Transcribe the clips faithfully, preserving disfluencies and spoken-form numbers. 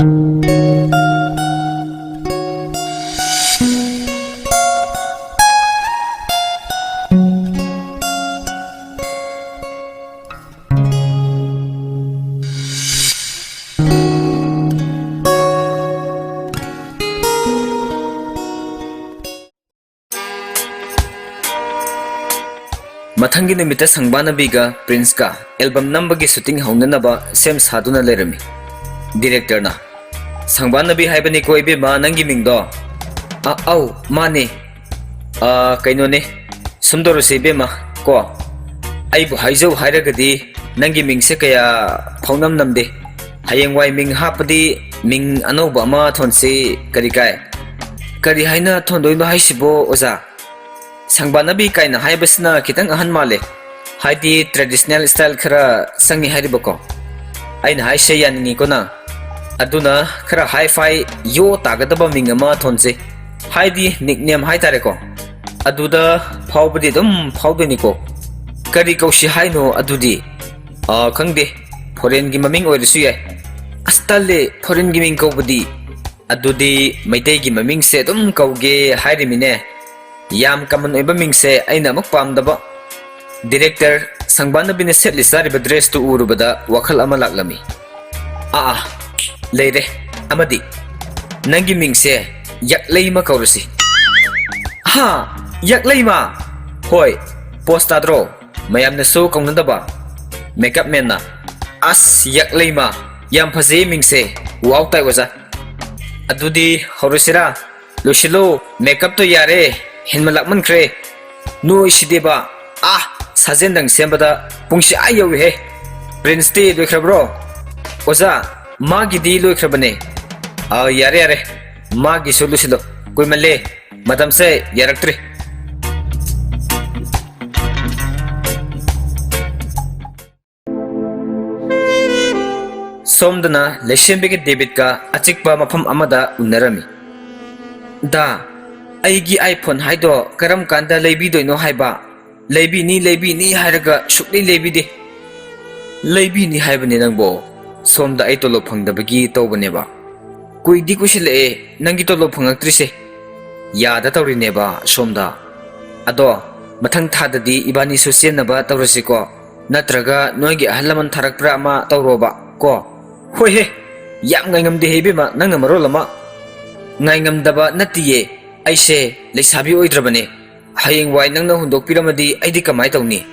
ꯃꯊꯪꯒꯤ ꯅꯨꯃꯤꯠꯇ ꯁꯪꯕꯥꯅꯕꯤꯒ ꯄ꯭ꯔꯤꯟꯁꯀ album ꯅꯝꯕꯒꯤ shooting ꯍꯧꯅꯅꯕ ꯁꯦꯝ ꯁꯥꯗꯨꯅ ꯂꯩꯔꯝꯃꯤ꯫ ꯗꯤꯔꯦꯛꯇꯔꯅ, "ꯁꯪꯕꯥꯅꯕꯤ ꯍꯥꯏꯕꯅꯤꯀꯣ ꯏꯕꯦꯝꯃ ꯅꯪꯒꯤ ꯃꯤꯡꯗꯣ?" "ꯑ, ꯑꯧ, ꯃꯥꯅꯦ꯫ ꯑ, ꯀꯩꯅꯣꯅꯦ, ꯁꯨꯝ ꯇꯧꯔꯁꯦ ꯏꯕꯦꯝꯃ, ꯀꯣ꯫ ꯑꯩꯕꯨ ꯍꯥꯏꯖꯧ ꯍꯥꯏꯔꯒꯗꯤ ꯅꯪꯒꯤ ꯃꯤꯡꯁꯦ ꯀꯌꯥ ꯐꯥꯎꯅꯝ ꯅꯝꯗꯦ꯫ ꯍꯌꯦꯡꯋꯥꯏ ꯃꯤꯡ ꯍꯥꯞꯄꯗꯤ ꯃꯤꯡ ꯑꯅꯧꯕ ꯑꯃ ꯊꯣꯟꯁꯤ, ꯀꯔꯤ ꯀꯥꯏ?" "ꯀꯔꯤ ꯍꯥꯏꯅ ꯊꯣꯟꯗꯣꯏꯅꯣ ꯍꯥꯏꯁꯤꯕꯣ, ꯑꯣꯖꯥ?" "ꯁꯪꯕꯥꯅꯕꯤ ꯀꯥꯏꯅ ꯍꯥꯏꯕꯁꯤꯅ ꯈꯤꯇꯪ ꯑꯍꯟ ꯃꯥꯜꯂꯦ, ꯍꯥꯏꯗꯤ traditional style ꯈꯔ ꯆꯪꯉꯤ ꯍꯥꯏꯔꯤꯕꯀꯣ꯫ ꯑꯩꯅ ꯍꯥꯏꯁꯦ ꯌꯥꯅꯤꯡꯉꯤꯀꯣ ꯅꯪ? ꯑꯗꯨꯅ ꯈꯔ high-fi ꯌꯣ ꯇꯥꯒꯗꯕ ꯃꯤꯡ ꯑꯃ ꯊꯣꯟꯁꯦ, ꯍꯥꯏꯗꯤ nickname ꯍꯥꯏꯇꯥꯔꯦꯀꯣ꯫ ꯑꯗꯨꯗ ꯐꯥꯎꯕꯗꯤ ꯑꯗꯨꯝ ꯐꯥꯎꯗꯣꯏꯅꯤꯀꯣ꯫ ꯀꯔꯤ ꯀꯧꯁꯤ ꯍꯥꯏꯅꯣ ꯑꯗꯨꯗꯤ?" "ꯑ, ꯈꯪꯗꯦ, foreignꯒꯤ ꯃꯃꯤꯡ ꯑꯣꯏꯔꯁꯨ ꯌꯥꯏ꯫" "ꯑꯁ, ꯇꯜꯂꯦ, foreignꯒꯤ ꯃꯤꯡ ꯀꯧꯕꯗꯤ꯫" "ꯑꯗꯨꯗꯤ ꯃꯩꯇꯩꯒꯤ ꯃꯃꯤꯡꯁꯦ ꯑꯗꯨꯝ ꯀꯧꯒꯦ ꯍꯥꯏꯔꯤꯃꯤꯅꯦ꯫ ꯌꯥꯝ common ꯑꯣꯏꯕ ꯃꯤꯡꯁꯦ ꯑꯩꯅ ꯑꯃꯨꯛ ꯄꯥꯝꯗꯕ꯫" ꯗꯤꯔꯦꯛꯇꯔ, ꯁꯪꯕꯥꯅꯕꯤꯅ ꯁꯦꯠꯂꯤ ꯆꯥꯔꯤꯕ dressꯇꯨ ꯎꯔꯨꯕꯗ ꯋꯥꯈꯜ ꯑꯃ ꯂꯥꯛꯂꯝꯃꯤ꯫ "ꯑꯥ, ꯑꯥ, ꯂꯩꯔꯦ꯫ ꯑꯃꯗꯤ ꯅꯪꯒꯤ ꯃꯤꯡꯁꯦ ꯌꯥꯛꯂꯩꯃ ꯀꯧꯔꯁꯤ꯫" "ꯍꯥ? ꯌꯥꯛꯂꯩꯃ?" "ꯍꯣꯏ, pose ꯇꯥꯗ꯭ꯔꯣ? ꯃꯌꯥꯝꯅꯁꯨ ꯀꯧꯅꯗꯕ꯫ Makeup manꯅ, "ꯑꯁ, ꯌꯥꯛꯂꯩꯃ, ꯌꯥꯝ ꯐꯖꯩ ꯃꯤꯡꯁꯦ꯫ ꯋꯥꯎ ꯇꯥꯏ ꯑꯣꯖꯥ꯫" "ꯑꯗꯨꯗꯤ ꯍꯧꯔꯁꯤꯔꯥ?" "ꯂꯣꯏꯁꯤꯜꯂꯣ, makeupꯇꯣ ꯌꯥꯔꯦ, ꯍꯦꯟꯃꯟ ꯂꯥꯛꯃꯟꯈ꯭ꯔꯦ꯫ ꯅꯣꯏꯁꯤꯗꯤꯕ, ꯑꯥ, ꯁꯥꯖꯦꯟꯗꯪ ꯁꯦꯝꯕꯗ ꯄꯨꯡꯁꯤ ꯑꯥ ꯌꯧꯏꯍꯦ꯫" "ꯄ꯭ꯔꯤꯟꯁꯇꯤ ꯂꯣꯏꯈ꯭ꯔꯕ꯭ꯔꯣ?" "ꯑꯣꯖꯥ, ꯃꯥꯒꯤꯗꯤ ꯂꯣꯏꯈ꯭ꯔꯕꯅꯦ꯫" "ꯑꯥ, ꯌꯥꯔꯦ, ꯌꯥꯔꯦ, ꯃꯥꯒꯤꯁꯨ ꯂꯣꯏꯁꯤꯜꯂꯣ, ꯀꯨꯏꯃꯜꯂꯦ, ꯃꯇꯝꯁꯦ ꯌꯥꯔꯛꯇ꯭ꯔꯤ꯫" ꯁꯣꯝꯗꯅ ꯂꯩꯁꯦꯝꯕꯤꯒ ꯗꯦꯕꯤꯠꯀ ꯑꯆꯤꯛꯄ ꯃꯐꯝ ꯑꯃꯗ ꯎꯅꯔꯝꯃꯤ꯫ "ꯗꯥ, ꯑꯩꯒꯤ iPhone ꯍꯥꯏꯗꯣ ꯀꯔꯝ ꯀꯥꯟꯗ ꯂꯩꯕꯤꯗꯣꯏꯅꯣ ꯍꯥꯏꯕ? ꯂꯩꯕꯤꯅꯤ, ꯂꯩꯕꯤꯅꯤ ꯍꯥꯏꯔꯒ ꯁꯨꯛꯂꯩ ꯂꯩꯕꯤꯗꯦ꯫" "ꯂꯩꯕꯤꯅꯤ ꯍꯥꯏꯕꯅꯦ ꯅꯪꯕꯣ, ꯁꯣꯝꯗ ꯑꯩ ꯇꯣꯂꯣꯞ ꯐꯪꯗꯕꯒꯤ ꯇꯧꯕꯅꯦꯕ꯫ ꯀꯨꯏꯗꯤ ꯀꯨꯏꯁꯤꯜꯂꯛꯑꯦ ꯅꯪꯒꯤ ꯇꯣꯂꯣꯞ ꯐꯪꯉꯛꯇ꯭ꯔꯤꯁꯦ꯫ ꯌꯥꯗ ꯇꯧꯔꯤꯅꯦꯕ ꯁꯣꯝꯗ꯫ ꯑꯗꯣ ꯃꯊꯪ ꯊꯥꯗꯗꯤ ꯏꯕꯥꯅꯤꯁꯨ ꯆꯦꯟꯅꯕ ꯇꯧꯔꯁꯤꯀꯣ꯫ ꯅꯠꯇ꯭ꯔꯒ ꯅꯣꯏꯒꯤ ꯑꯍꯜ ꯂꯃꯟ ꯊꯥꯔꯛꯄ꯭ꯔꯥ ꯑꯃ ꯇꯧꯔꯣꯕ ꯀꯣ꯫ ꯍꯣꯏꯍꯦ, ꯌꯥꯝ ꯉꯥꯏꯉꯝꯗꯦꯍꯦ ꯏꯕꯦꯝꯃ, ꯅꯪꯅ ꯃꯔꯣꯜ ꯑꯃ꯫ ꯉꯥꯏꯉꯝꯗꯕ ꯅꯠꯇꯤꯌꯦ, ꯑꯩꯁꯦ ꯂꯩꯁꯥꯕꯤ ꯑꯣꯏꯗ꯭ꯔꯕꯅꯦ꯫ ꯍꯌꯦꯡꯋꯥꯏ ꯅꯪꯅ ꯍꯨꯟꯗꯣꯛꯄꯤꯔꯝꯃꯗꯤ ꯑꯩꯗꯤ ꯀꯃꯥꯏ ꯇꯧꯅꯤ?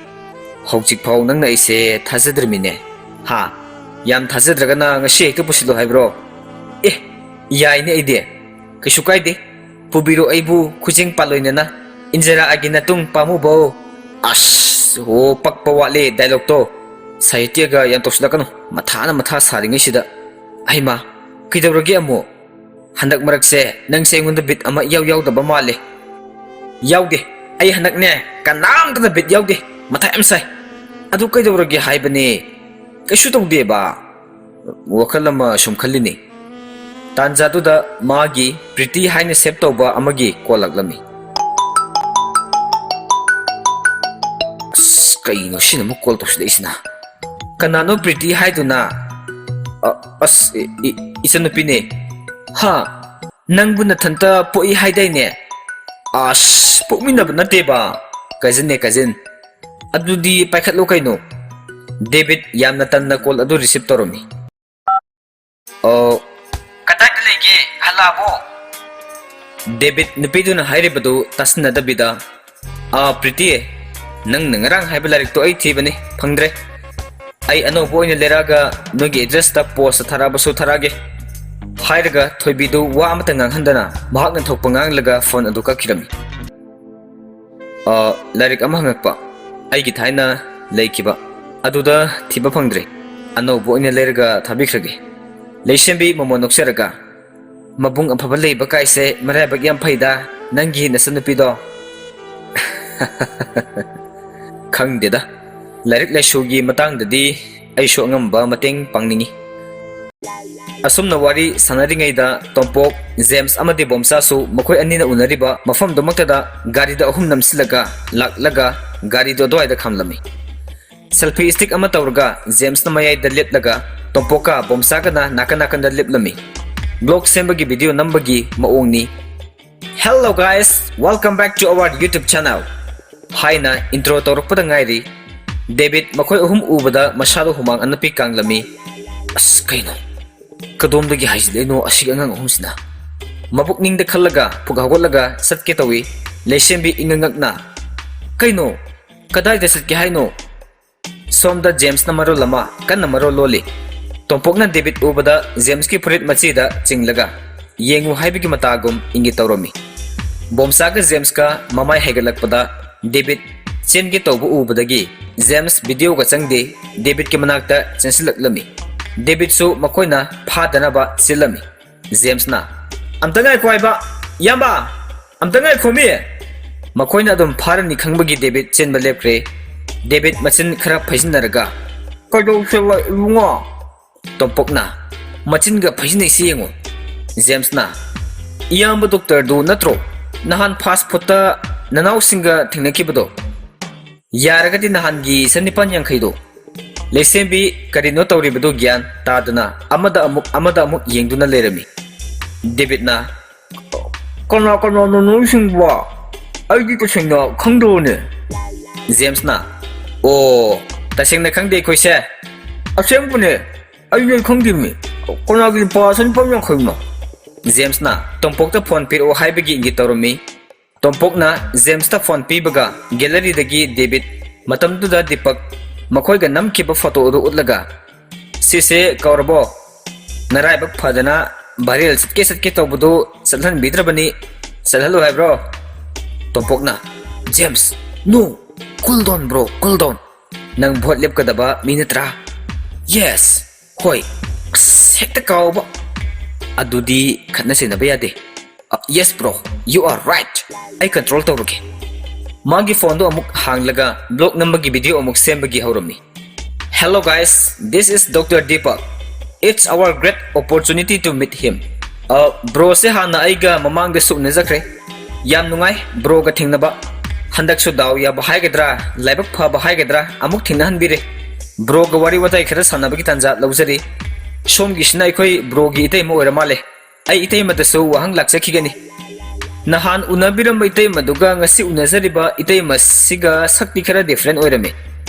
ꯍꯧꯖꯤꯛꯐꯥꯎ ꯅꯪꯅ ꯑꯩꯁꯦ ꯊꯥꯖꯗ꯭ꯔꯤꯃꯤꯅꯦ꯫ ꯍꯥ? ꯌꯥꯝ ꯊꯥꯖꯗ꯭ꯔꯒꯅ ꯉꯁꯤ ꯍꯦꯛꯇ ꯄꯨꯁꯤꯜꯂꯨ ꯍꯥꯏꯕ꯭ꯔꯣ? ꯑꯦ, ꯌꯥꯏꯅꯦ ꯑꯩꯗꯤ꯫ ꯀꯩꯁꯨ ꯀꯥꯏꯗꯦ꯫ ꯄꯨꯕꯤꯔꯣ ꯑꯩꯕꯨ ꯈꯨꯖꯤꯡ ꯄꯥꯜꯂꯣꯏꯅꯅ꯫ ꯏꯟꯖꯔꯛꯑꯒꯦ ꯅꯇꯨꯡ ꯄꯥꯝꯃꯨꯕꯧ꯫ ꯑꯁ, ꯍꯣ, ꯄꯛꯄ ꯋꯥꯠꯂꯦ ꯗꯥꯏꯂꯣꯛꯇꯣ꯫ ꯁꯥꯍꯤꯇ꯭ꯌꯒ ꯌꯥꯝ ꯇꯧꯁꯤꯜꯂꯛꯀꯅꯨ꯫ ꯃꯊꯥꯅ ꯃꯊꯥ ꯁꯥꯔꯤꯉꯩꯁꯤꯗ꯫ ꯑꯩꯃꯥ, ꯀꯩꯗꯧꯔꯒꯦ ꯑꯃꯨꯛ? ꯍꯟꯗꯛ ꯃꯔꯛꯁꯦ ꯅꯪꯁꯦ ꯑꯩꯉꯣꯟꯗ ꯕꯤꯠ ꯑꯃ ꯏꯌꯥꯎ ꯌꯥꯎꯗꯕ ꯃꯥꯜꯂꯦ꯫ ꯌꯥꯎꯗꯦ꯫ ꯑꯩ ꯍꯟꯗꯛꯅꯦ ꯀꯅꯥꯝꯇꯗ ꯕꯤꯠ ꯌꯥꯎꯗꯦ꯫ ꯃꯊꯥ ꯌꯥꯝ ꯁꯥꯏ꯫ ꯑꯗꯨ ꯀꯩꯗꯧꯔꯒꯦ ꯍꯥꯏꯕꯅꯦ? ꯀꯩꯁꯨ ꯇꯧꯗꯦꯕ꯫ ꯋꯥꯈꯜ ꯑꯃ ꯁꯨꯝ ꯈꯜꯂꯤꯅꯤ꯫ ꯇꯥꯟꯖꯥꯗꯨꯗ ꯃꯥꯒꯤ ꯄ꯭ꯔꯤꯇꯤ ꯍꯥꯏꯅ ꯁꯦꯚ ꯇꯧꯕ ꯑꯃꯒꯤ ꯀꯣꯜ ꯂꯥꯛꯂꯝꯃꯤ꯫ ꯑꯁ, ꯀꯩꯅꯣ ꯁꯤꯅ ꯑꯃꯨꯛ ꯀꯣꯜ ꯇꯧꯁꯤꯜꯂꯛꯏꯁꯤꯅ? ꯀꯅꯥꯅꯣ ꯄ꯭ꯔꯤꯇꯤ ꯍꯥꯏꯗꯨꯅ? ꯑ, ꯑꯁ, ꯏ-, ꯏ-, ꯏꯆꯟꯅꯨꯄꯤꯅꯦ꯫ ꯍꯥ? ꯅꯪꯕꯨ ꯅꯊꯟꯇ ꯄꯣꯛꯏ ꯍꯥꯏꯗꯥꯏꯅꯦ? ꯑꯁ, ꯄꯣꯛꯃꯤꯟꯅꯕ ꯅꯠꯇꯦꯕ꯫ ꯀꯖꯤꯟꯅꯦ, ꯀꯖꯤꯟ꯫ ꯑꯗꯨꯗꯤ ꯄꯥꯏꯈꯠꯂꯨ ꯀꯩꯅꯣ꯫ ꯗꯦꯕꯤꯠ ꯌꯥꯝꯅ ꯇꯟꯅ ꯀꯣꯜ ꯑꯗꯨ ꯔꯤꯁꯤꯚ ꯇꯧꯔꯝꯃꯤ꯫ ꯑꯣ, ꯀꯗꯥꯏꯗ ꯂꯩꯒꯦ? ꯍꯜꯂꯛꯑꯕꯣ? ꯗꯦꯕꯤꯠ ꯅꯨꯄꯤꯗꯨꯅ ꯍꯥꯏꯔꯤꯕꯗꯨ ꯇꯥꯁꯤꯟꯅꯗꯕꯤꯗ, "ꯑꯥ, ꯄ꯭ꯔꯤꯇꯤ, ꯅꯪꯅ ꯉꯔꯥꯡ ꯍꯥꯏꯕ ꯂꯥꯏꯔꯤꯛꯇꯣ ꯑꯩ ꯊꯤꯕꯅꯤ, ꯐꯪꯗ꯭ꯔꯦ꯫ ꯑꯩ ꯑꯅꯧꯕ ꯑꯣꯏꯅ ꯂꯩꯔꯛꯑꯒ ꯅꯣꯏꯒꯤ ꯑꯦꯗ꯭ꯔꯦꯁꯇ ꯄꯣꯁꯇ ꯊꯥꯔꯛꯑꯕꯁꯨ ꯊꯥꯔꯛꯑꯒꯦ," ꯍꯥꯏꯔꯒ ꯊꯣꯏꯕꯤꯗꯨ ꯋꯥ ꯑꯃꯇ ꯉꯥꯡꯍꯟꯗꯅ ꯃꯍꯥꯛꯅ ꯊꯣꯛꯄ ꯉꯥꯡꯂꯒ ꯐꯣꯟ ꯑꯗꯨ ꯀꯛꯈꯤꯔꯝꯃꯤ꯫ "ꯑ, ꯂꯥꯏꯔꯤꯛ ꯑꯃ ꯍꯪꯉꯛꯄ꯫ ꯑꯩꯒꯤ ꯊꯥꯏꯅ ꯂꯩꯈꯤꯕ ꯑꯗꯨꯗ ꯊꯤꯕ ꯐꯪꯗ꯭ꯔꯦ꯫ ꯑꯅꯧꯕ ꯑꯣꯏꯅ ꯂꯩꯔꯒ ꯊꯥꯕꯤꯈ꯭ꯔꯒꯦ꯫" ꯂꯩꯁꯦꯝꯕꯤ ꯃꯃꯣꯟ ꯅꯣꯛꯆꯔꯒ, "ꯃꯕꯨꯡ ꯑꯐꯕ ꯂꯩꯕ ꯀꯥꯏꯁꯦ ꯃꯔꯥꯏꯕꯛ ꯌꯥꯝ ꯐꯩꯗ, ꯅꯪꯒꯤ ꯅꯆꯟꯅꯨꯄꯤꯗꯣ꯫" "ꯈꯪꯗꯦꯗ, ꯂꯥꯏꯔꯤꯛ ꯂꯥꯏꯁꯨꯒꯤ ꯃꯇꯥꯡꯗꯗꯤ ꯑꯩꯁꯨ ꯑꯉꯝꯕ ꯃꯇꯦꯡ ꯄꯥꯡꯅꯤꯡꯏ꯫" ꯑꯁꯨꯝꯅ ꯋꯥꯔꯤ ꯁꯥꯟꯅꯔꯤꯉꯩꯗ ꯇꯣꯝꯄꯣꯛ, ꯖꯦꯝꯁ ꯑꯃꯗꯤ ꯕꯣꯝꯆꯥꯁꯨ ꯃꯈꯣꯏ ꯑꯅꯤꯅ ꯎꯅꯔꯤꯕ ꯃꯐꯝꯗꯨꯃꯛꯇꯗ ꯒꯥꯔꯤꯗ ꯑꯍꯨꯝ ꯅꯝꯁꯤꯜꯂꯒ ꯂꯥꯛꯂꯒ ꯒꯥꯔꯤꯗꯨ ꯑꯗꯨꯋꯥꯏꯗ ꯈꯥꯝꯂꯝꯃꯤ꯫ ꯁꯦꯜꯐꯤ ꯁ꯭ꯇꯤꯛ ꯑꯃ ꯇꯧꯔꯒ ꯖꯦꯝꯁꯅ ꯃꯌꯥꯏꯗ ꯂꯦꯞꯂꯒ ꯇꯣꯝꯄꯣꯛꯀ ꯕꯣꯝꯆꯥꯒꯅ ꯅꯥꯀꯟ ꯅꯥꯀꯟꯗ ꯂꯦꯞꯂꯝꯃꯤ꯫ Vlog ꯁꯦꯝꯕꯒꯤ video ꯅꯝꯕꯒꯤ ꯃꯑꯣꯡꯅꯤ꯫ "Hello guys, welcome back to our YouTube channel" ꯍꯥꯏꯅ intro ꯇꯧꯔꯛꯄꯗ ꯉꯥꯏꯔꯤ꯫ ꯗꯦꯕꯤꯠ ꯃꯈꯣꯏ ꯑꯍꯨꯝ ꯎꯕꯗ ꯃꯁꯥꯗꯣ ꯍꯨꯃꯥꯡ ꯑꯅꯞꯄꯤ ꯀꯥꯡꯂꯝꯃꯤ꯫ "ꯑꯁ, ꯀꯩꯅꯣ? ꯀꯗꯣꯝꯗꯒꯤ ꯍꯥꯏꯖꯤꯜꯂꯛꯏꯅꯣ ꯑꯁꯤꯒꯤ ꯑꯉꯥꯡ ꯑꯍꯨꯝꯁꯤꯅ?" ꯃꯕꯨꯛꯅꯤꯡꯗ ꯈꯜꯂꯒ ꯄꯨꯛ ꯍꯧꯒꯠꯂꯒ ꯆꯠꯀꯦ ꯇꯧꯏ꯫ ꯂꯩꯁꯦꯝꯕꯤ ꯏꯉꯛ ꯉꯛꯅ, "ꯀꯩꯅꯣ? ꯀꯗꯥꯏꯗ ꯆꯠꯀꯦ ꯍꯥꯏꯅꯣ?" ꯁꯣꯝꯗ ꯖꯦꯝꯁꯅ ꯃꯔꯣꯜ ꯑꯃ ꯀꯟꯅ ꯃꯔꯣꯜ ꯂꯣꯜꯂꯤ꯫ ꯇꯣꯝꯄꯣꯛꯅ ꯗꯦꯕꯤꯠ ꯎꯕꯗ ꯖꯦꯝꯁꯀꯤ ꯐꯨꯔꯤꯠ ꯃꯆꯤꯗ ꯆꯤꯡꯂꯒ ꯌꯦꯡꯉꯨ ꯍꯥꯏꯕꯒꯤ ꯃꯇꯥꯒꯨꯝ ꯏꯪꯒꯤꯠ ꯇꯧꯔꯝꯃꯤ꯫ ꯕꯣꯝꯆꯥꯒ ꯖꯦꯝꯁꯀ ꯃꯃꯥꯏ ꯍꯥꯏꯒꯠꯂꯛꯄꯗ ꯗꯦꯕꯤꯠ ꯆꯦꯟꯒꯦ ꯇꯧꯕ ꯎꯕꯗꯒꯤ ꯖꯦꯝꯁ videoꯒ ꯆꯪꯗꯦ, ꯗꯦꯕꯤꯠꯀꯤ ꯃꯅꯥꯛꯇ ꯆꯦꯟꯁꯤꯜꯂꯛꯂꯝꯃꯤ꯫ ꯗꯦꯕꯤꯠꯁꯨ ꯃꯈꯣꯏꯅ ꯐꯥꯗꯅꯕ ꯆꯦꯜꯂꯝꯃꯤ꯫ ꯖꯦꯝꯁꯅ, "ꯑꯝꯇ ꯉꯥꯏꯈꯣ ꯍꯥꯏꯕ, ꯏꯌꯥꯝꯕ! ꯑꯝꯇ ꯉꯥꯏꯈꯣꯃꯤ!" ꯃꯈꯣꯏꯅ ꯑꯗꯨꯝ ꯐꯥꯔꯅꯤ ꯈꯪꯕꯒꯤ ꯗꯦꯕꯤꯠ ꯆꯦꯟꯕ ꯂꯦꯞꯈ꯭ꯔꯦ꯫ ꯗꯦꯕꯤꯠ ꯃꯆꯤꯟ ꯈꯔ ꯐꯩꯖꯤꯟꯅꯔꯒ, "ꯀꯩꯗꯧꯁꯦꯕ ꯏꯕꯨꯡꯉꯣ?" ꯇꯣꯝꯄꯣꯛꯅ, "ꯃꯆꯤꯟꯒ ꯐꯩꯖꯤꯟꯅꯩꯁꯤ ꯌꯦꯡꯉꯨ꯫" ꯖꯦꯝꯁꯅ, "ꯏꯌꯥꯝꯕ ꯗꯣꯛꯇꯔꯗꯨ ꯅꯠꯇ꯭ꯔꯣ ꯅꯍꯥꯟ fast foodꯇ ꯅꯅꯥꯎꯁꯤꯡꯒ ꯊꯦꯡꯅꯈꯤꯕꯗꯣ? ꯌꯥꯔꯒꯗꯤ ꯅꯍꯥꯟꯒꯤ ꯆꯅꯤꯄꯥꯟ ꯌꯥꯡꯈꯩꯗꯣ?" ꯂꯩꯁꯦꯝꯕꯤ ꯀꯔꯤꯅꯣ ꯇꯧꯔꯤꯕꯗꯨ ꯒ꯭ꯌꯥꯟ ꯇꯥꯗꯅ ꯑꯃꯗ ꯑꯃꯨꯛ ꯑꯃꯗ ꯑꯃꯨꯛ ꯌꯦꯡꯗꯨꯅ ꯂꯩꯔꯝꯃꯤ꯫ ꯗꯦꯕꯤꯠꯅ, "ꯀꯅꯥ ꯀꯅꯥꯅꯣ ꯅꯣꯏꯁꯤꯡꯕꯣ? ꯑꯩꯗꯤ ꯇꯁꯦꯡꯅ ꯈꯪꯗꯕꯅꯦ꯫" ꯖꯦꯝꯁꯅ, "ꯑꯣ, ꯇꯁꯦꯡꯅ ꯈꯪꯗꯦ ꯑꯩꯈꯣꯏꯁꯦ꯫ ꯑꯁꯦꯡꯕꯅꯦ, ꯑꯩ ꯂꯣꯏ ꯈꯪꯗꯦꯃꯤ꯫ ꯀꯅꯥꯒꯤ ꯂꯨꯄꯥ ꯆꯅꯤꯄꯥꯟ ꯌꯥꯡꯈꯩꯅꯣ?" ꯖꯦꯝꯁꯅ ꯇꯣꯝꯄꯣꯛꯇ phone ꯄꯤꯔꯛꯑꯣ ꯍꯥꯏꯕꯒꯤ ꯏꯪꯒꯤꯠ ꯇꯧꯔꯝꯃꯤ꯫ ꯇꯣꯝꯄꯣꯛꯅ ꯖꯦꯝꯁꯇ phone ꯄꯤꯕꯒ galleryꯗꯒꯤ ꯗꯦꯕꯤꯠ, ꯃꯇꯝꯗꯨꯗ ꯗꯤꯄꯛ, ꯃꯈꯣꯏꯒ ꯅꯝꯈꯤꯕ photo ꯑꯗꯨ ꯎꯠꯂꯒ, "ꯁꯤꯁꯦ ꯀꯧꯔꯕꯣ? ꯅꯔꯥꯏꯕꯛ ꯐꯗꯅ viral ꯆꯠꯀꯦ ꯆꯠꯀꯦ ꯇꯧꯕꯗꯨ ꯆꯠꯍꯟꯕꯤꯗ꯭ꯔꯕꯅꯤ, ꯆꯠꯍꯜꯂꯨ ꯍꯥꯏꯕ꯭ꯔꯣ?" ꯇꯣꯝꯄꯣꯛꯅ, "James, no, cool down bro, cool down꯫ ꯅꯪ vote ꯂꯦꯞꯀꯗꯕ ꯃꯤ ꯅꯠꯇ꯭ꯔꯥ?" "Yes, ꯍꯣꯏ, ꯑꯁ, ꯍꯦꯛꯇ ꯀꯥꯎꯕ꯫ ꯑꯗꯨꯗꯤ ꯈꯠꯅ ꯆꯩꯅꯕ ꯌꯥꯗꯦ꯫ ꯑ, yes bro, you are right꯫ ꯑꯩ control ꯇꯧꯔꯒꯦ꯫" ꯃꯥꯒꯤ phoneꯗꯣ ꯑꯃꯨꯛ ꯍꯥꯡꯂꯒ vlog ꯅꯝꯕꯒꯤ video ꯑꯃꯨꯛ ꯁꯦꯝꯕꯒꯤ ꯍꯧꯔꯝꯃꯤ꯫ "Hello guys, this is Doctor Deepak. It's our great opportunity to meet him꯫ ꯑ, broꯁꯦ ꯍꯥꯟꯅ ꯑꯩꯒ ꯃꯃꯥꯡꯗꯁꯨ ꯎꯅꯖꯈ꯭ꯔꯦ꯫ ꯌꯥꯝ ꯅꯨꯡꯉꯥꯏ broꯒ ꯊꯦꯡꯅꯕ꯫ ꯍꯟꯗꯛꯁꯨ ꯗꯥꯎ ꯌꯥꯕ ꯍꯥꯏꯒꯗ꯭ꯔꯥ, ꯂꯥꯏꯕꯛ ꯐꯕ ꯍꯥꯏꯒꯗ꯭ꯔꯥ, ꯑꯃꯨꯛ ꯊꯦꯡꯅꯍꯟꯕꯤꯔꯦ꯫ ꯕ꯭ꯔꯣꯒ ꯋꯥꯔꯤ ꯋꯥꯇꯥꯏ ꯈꯔ ꯁꯥꯟꯅꯕꯒꯤ ꯇꯥꯟꯖꯥ ꯂꯧꯖꯔꯤ꯫ ꯁꯣꯝꯒꯤꯁꯤꯅ ꯑꯩꯈꯣꯏ ꯕ꯭ꯔꯣꯒꯤ ꯏꯇꯩꯃ ꯑꯣꯏꯔ ꯃꯥꯜꯂꯦ꯫ ꯑꯩ ꯏꯇꯩꯃꯗꯁꯨ ꯋꯥꯍꯪ ꯂꯥꯛꯆꯈꯤꯒꯅꯤ꯫ ꯅꯍꯥꯟ ꯎꯅꯕꯤꯔꯝꯕ ꯏꯇꯩꯃꯗꯨꯒ ꯉꯁꯤ ꯎꯅꯖꯔꯤꯕ ꯏꯇꯩꯃꯁꯤꯒ ꯁꯛꯇꯤ ꯈꯔ different ꯑꯣꯏꯔꯝꯃꯤ꯫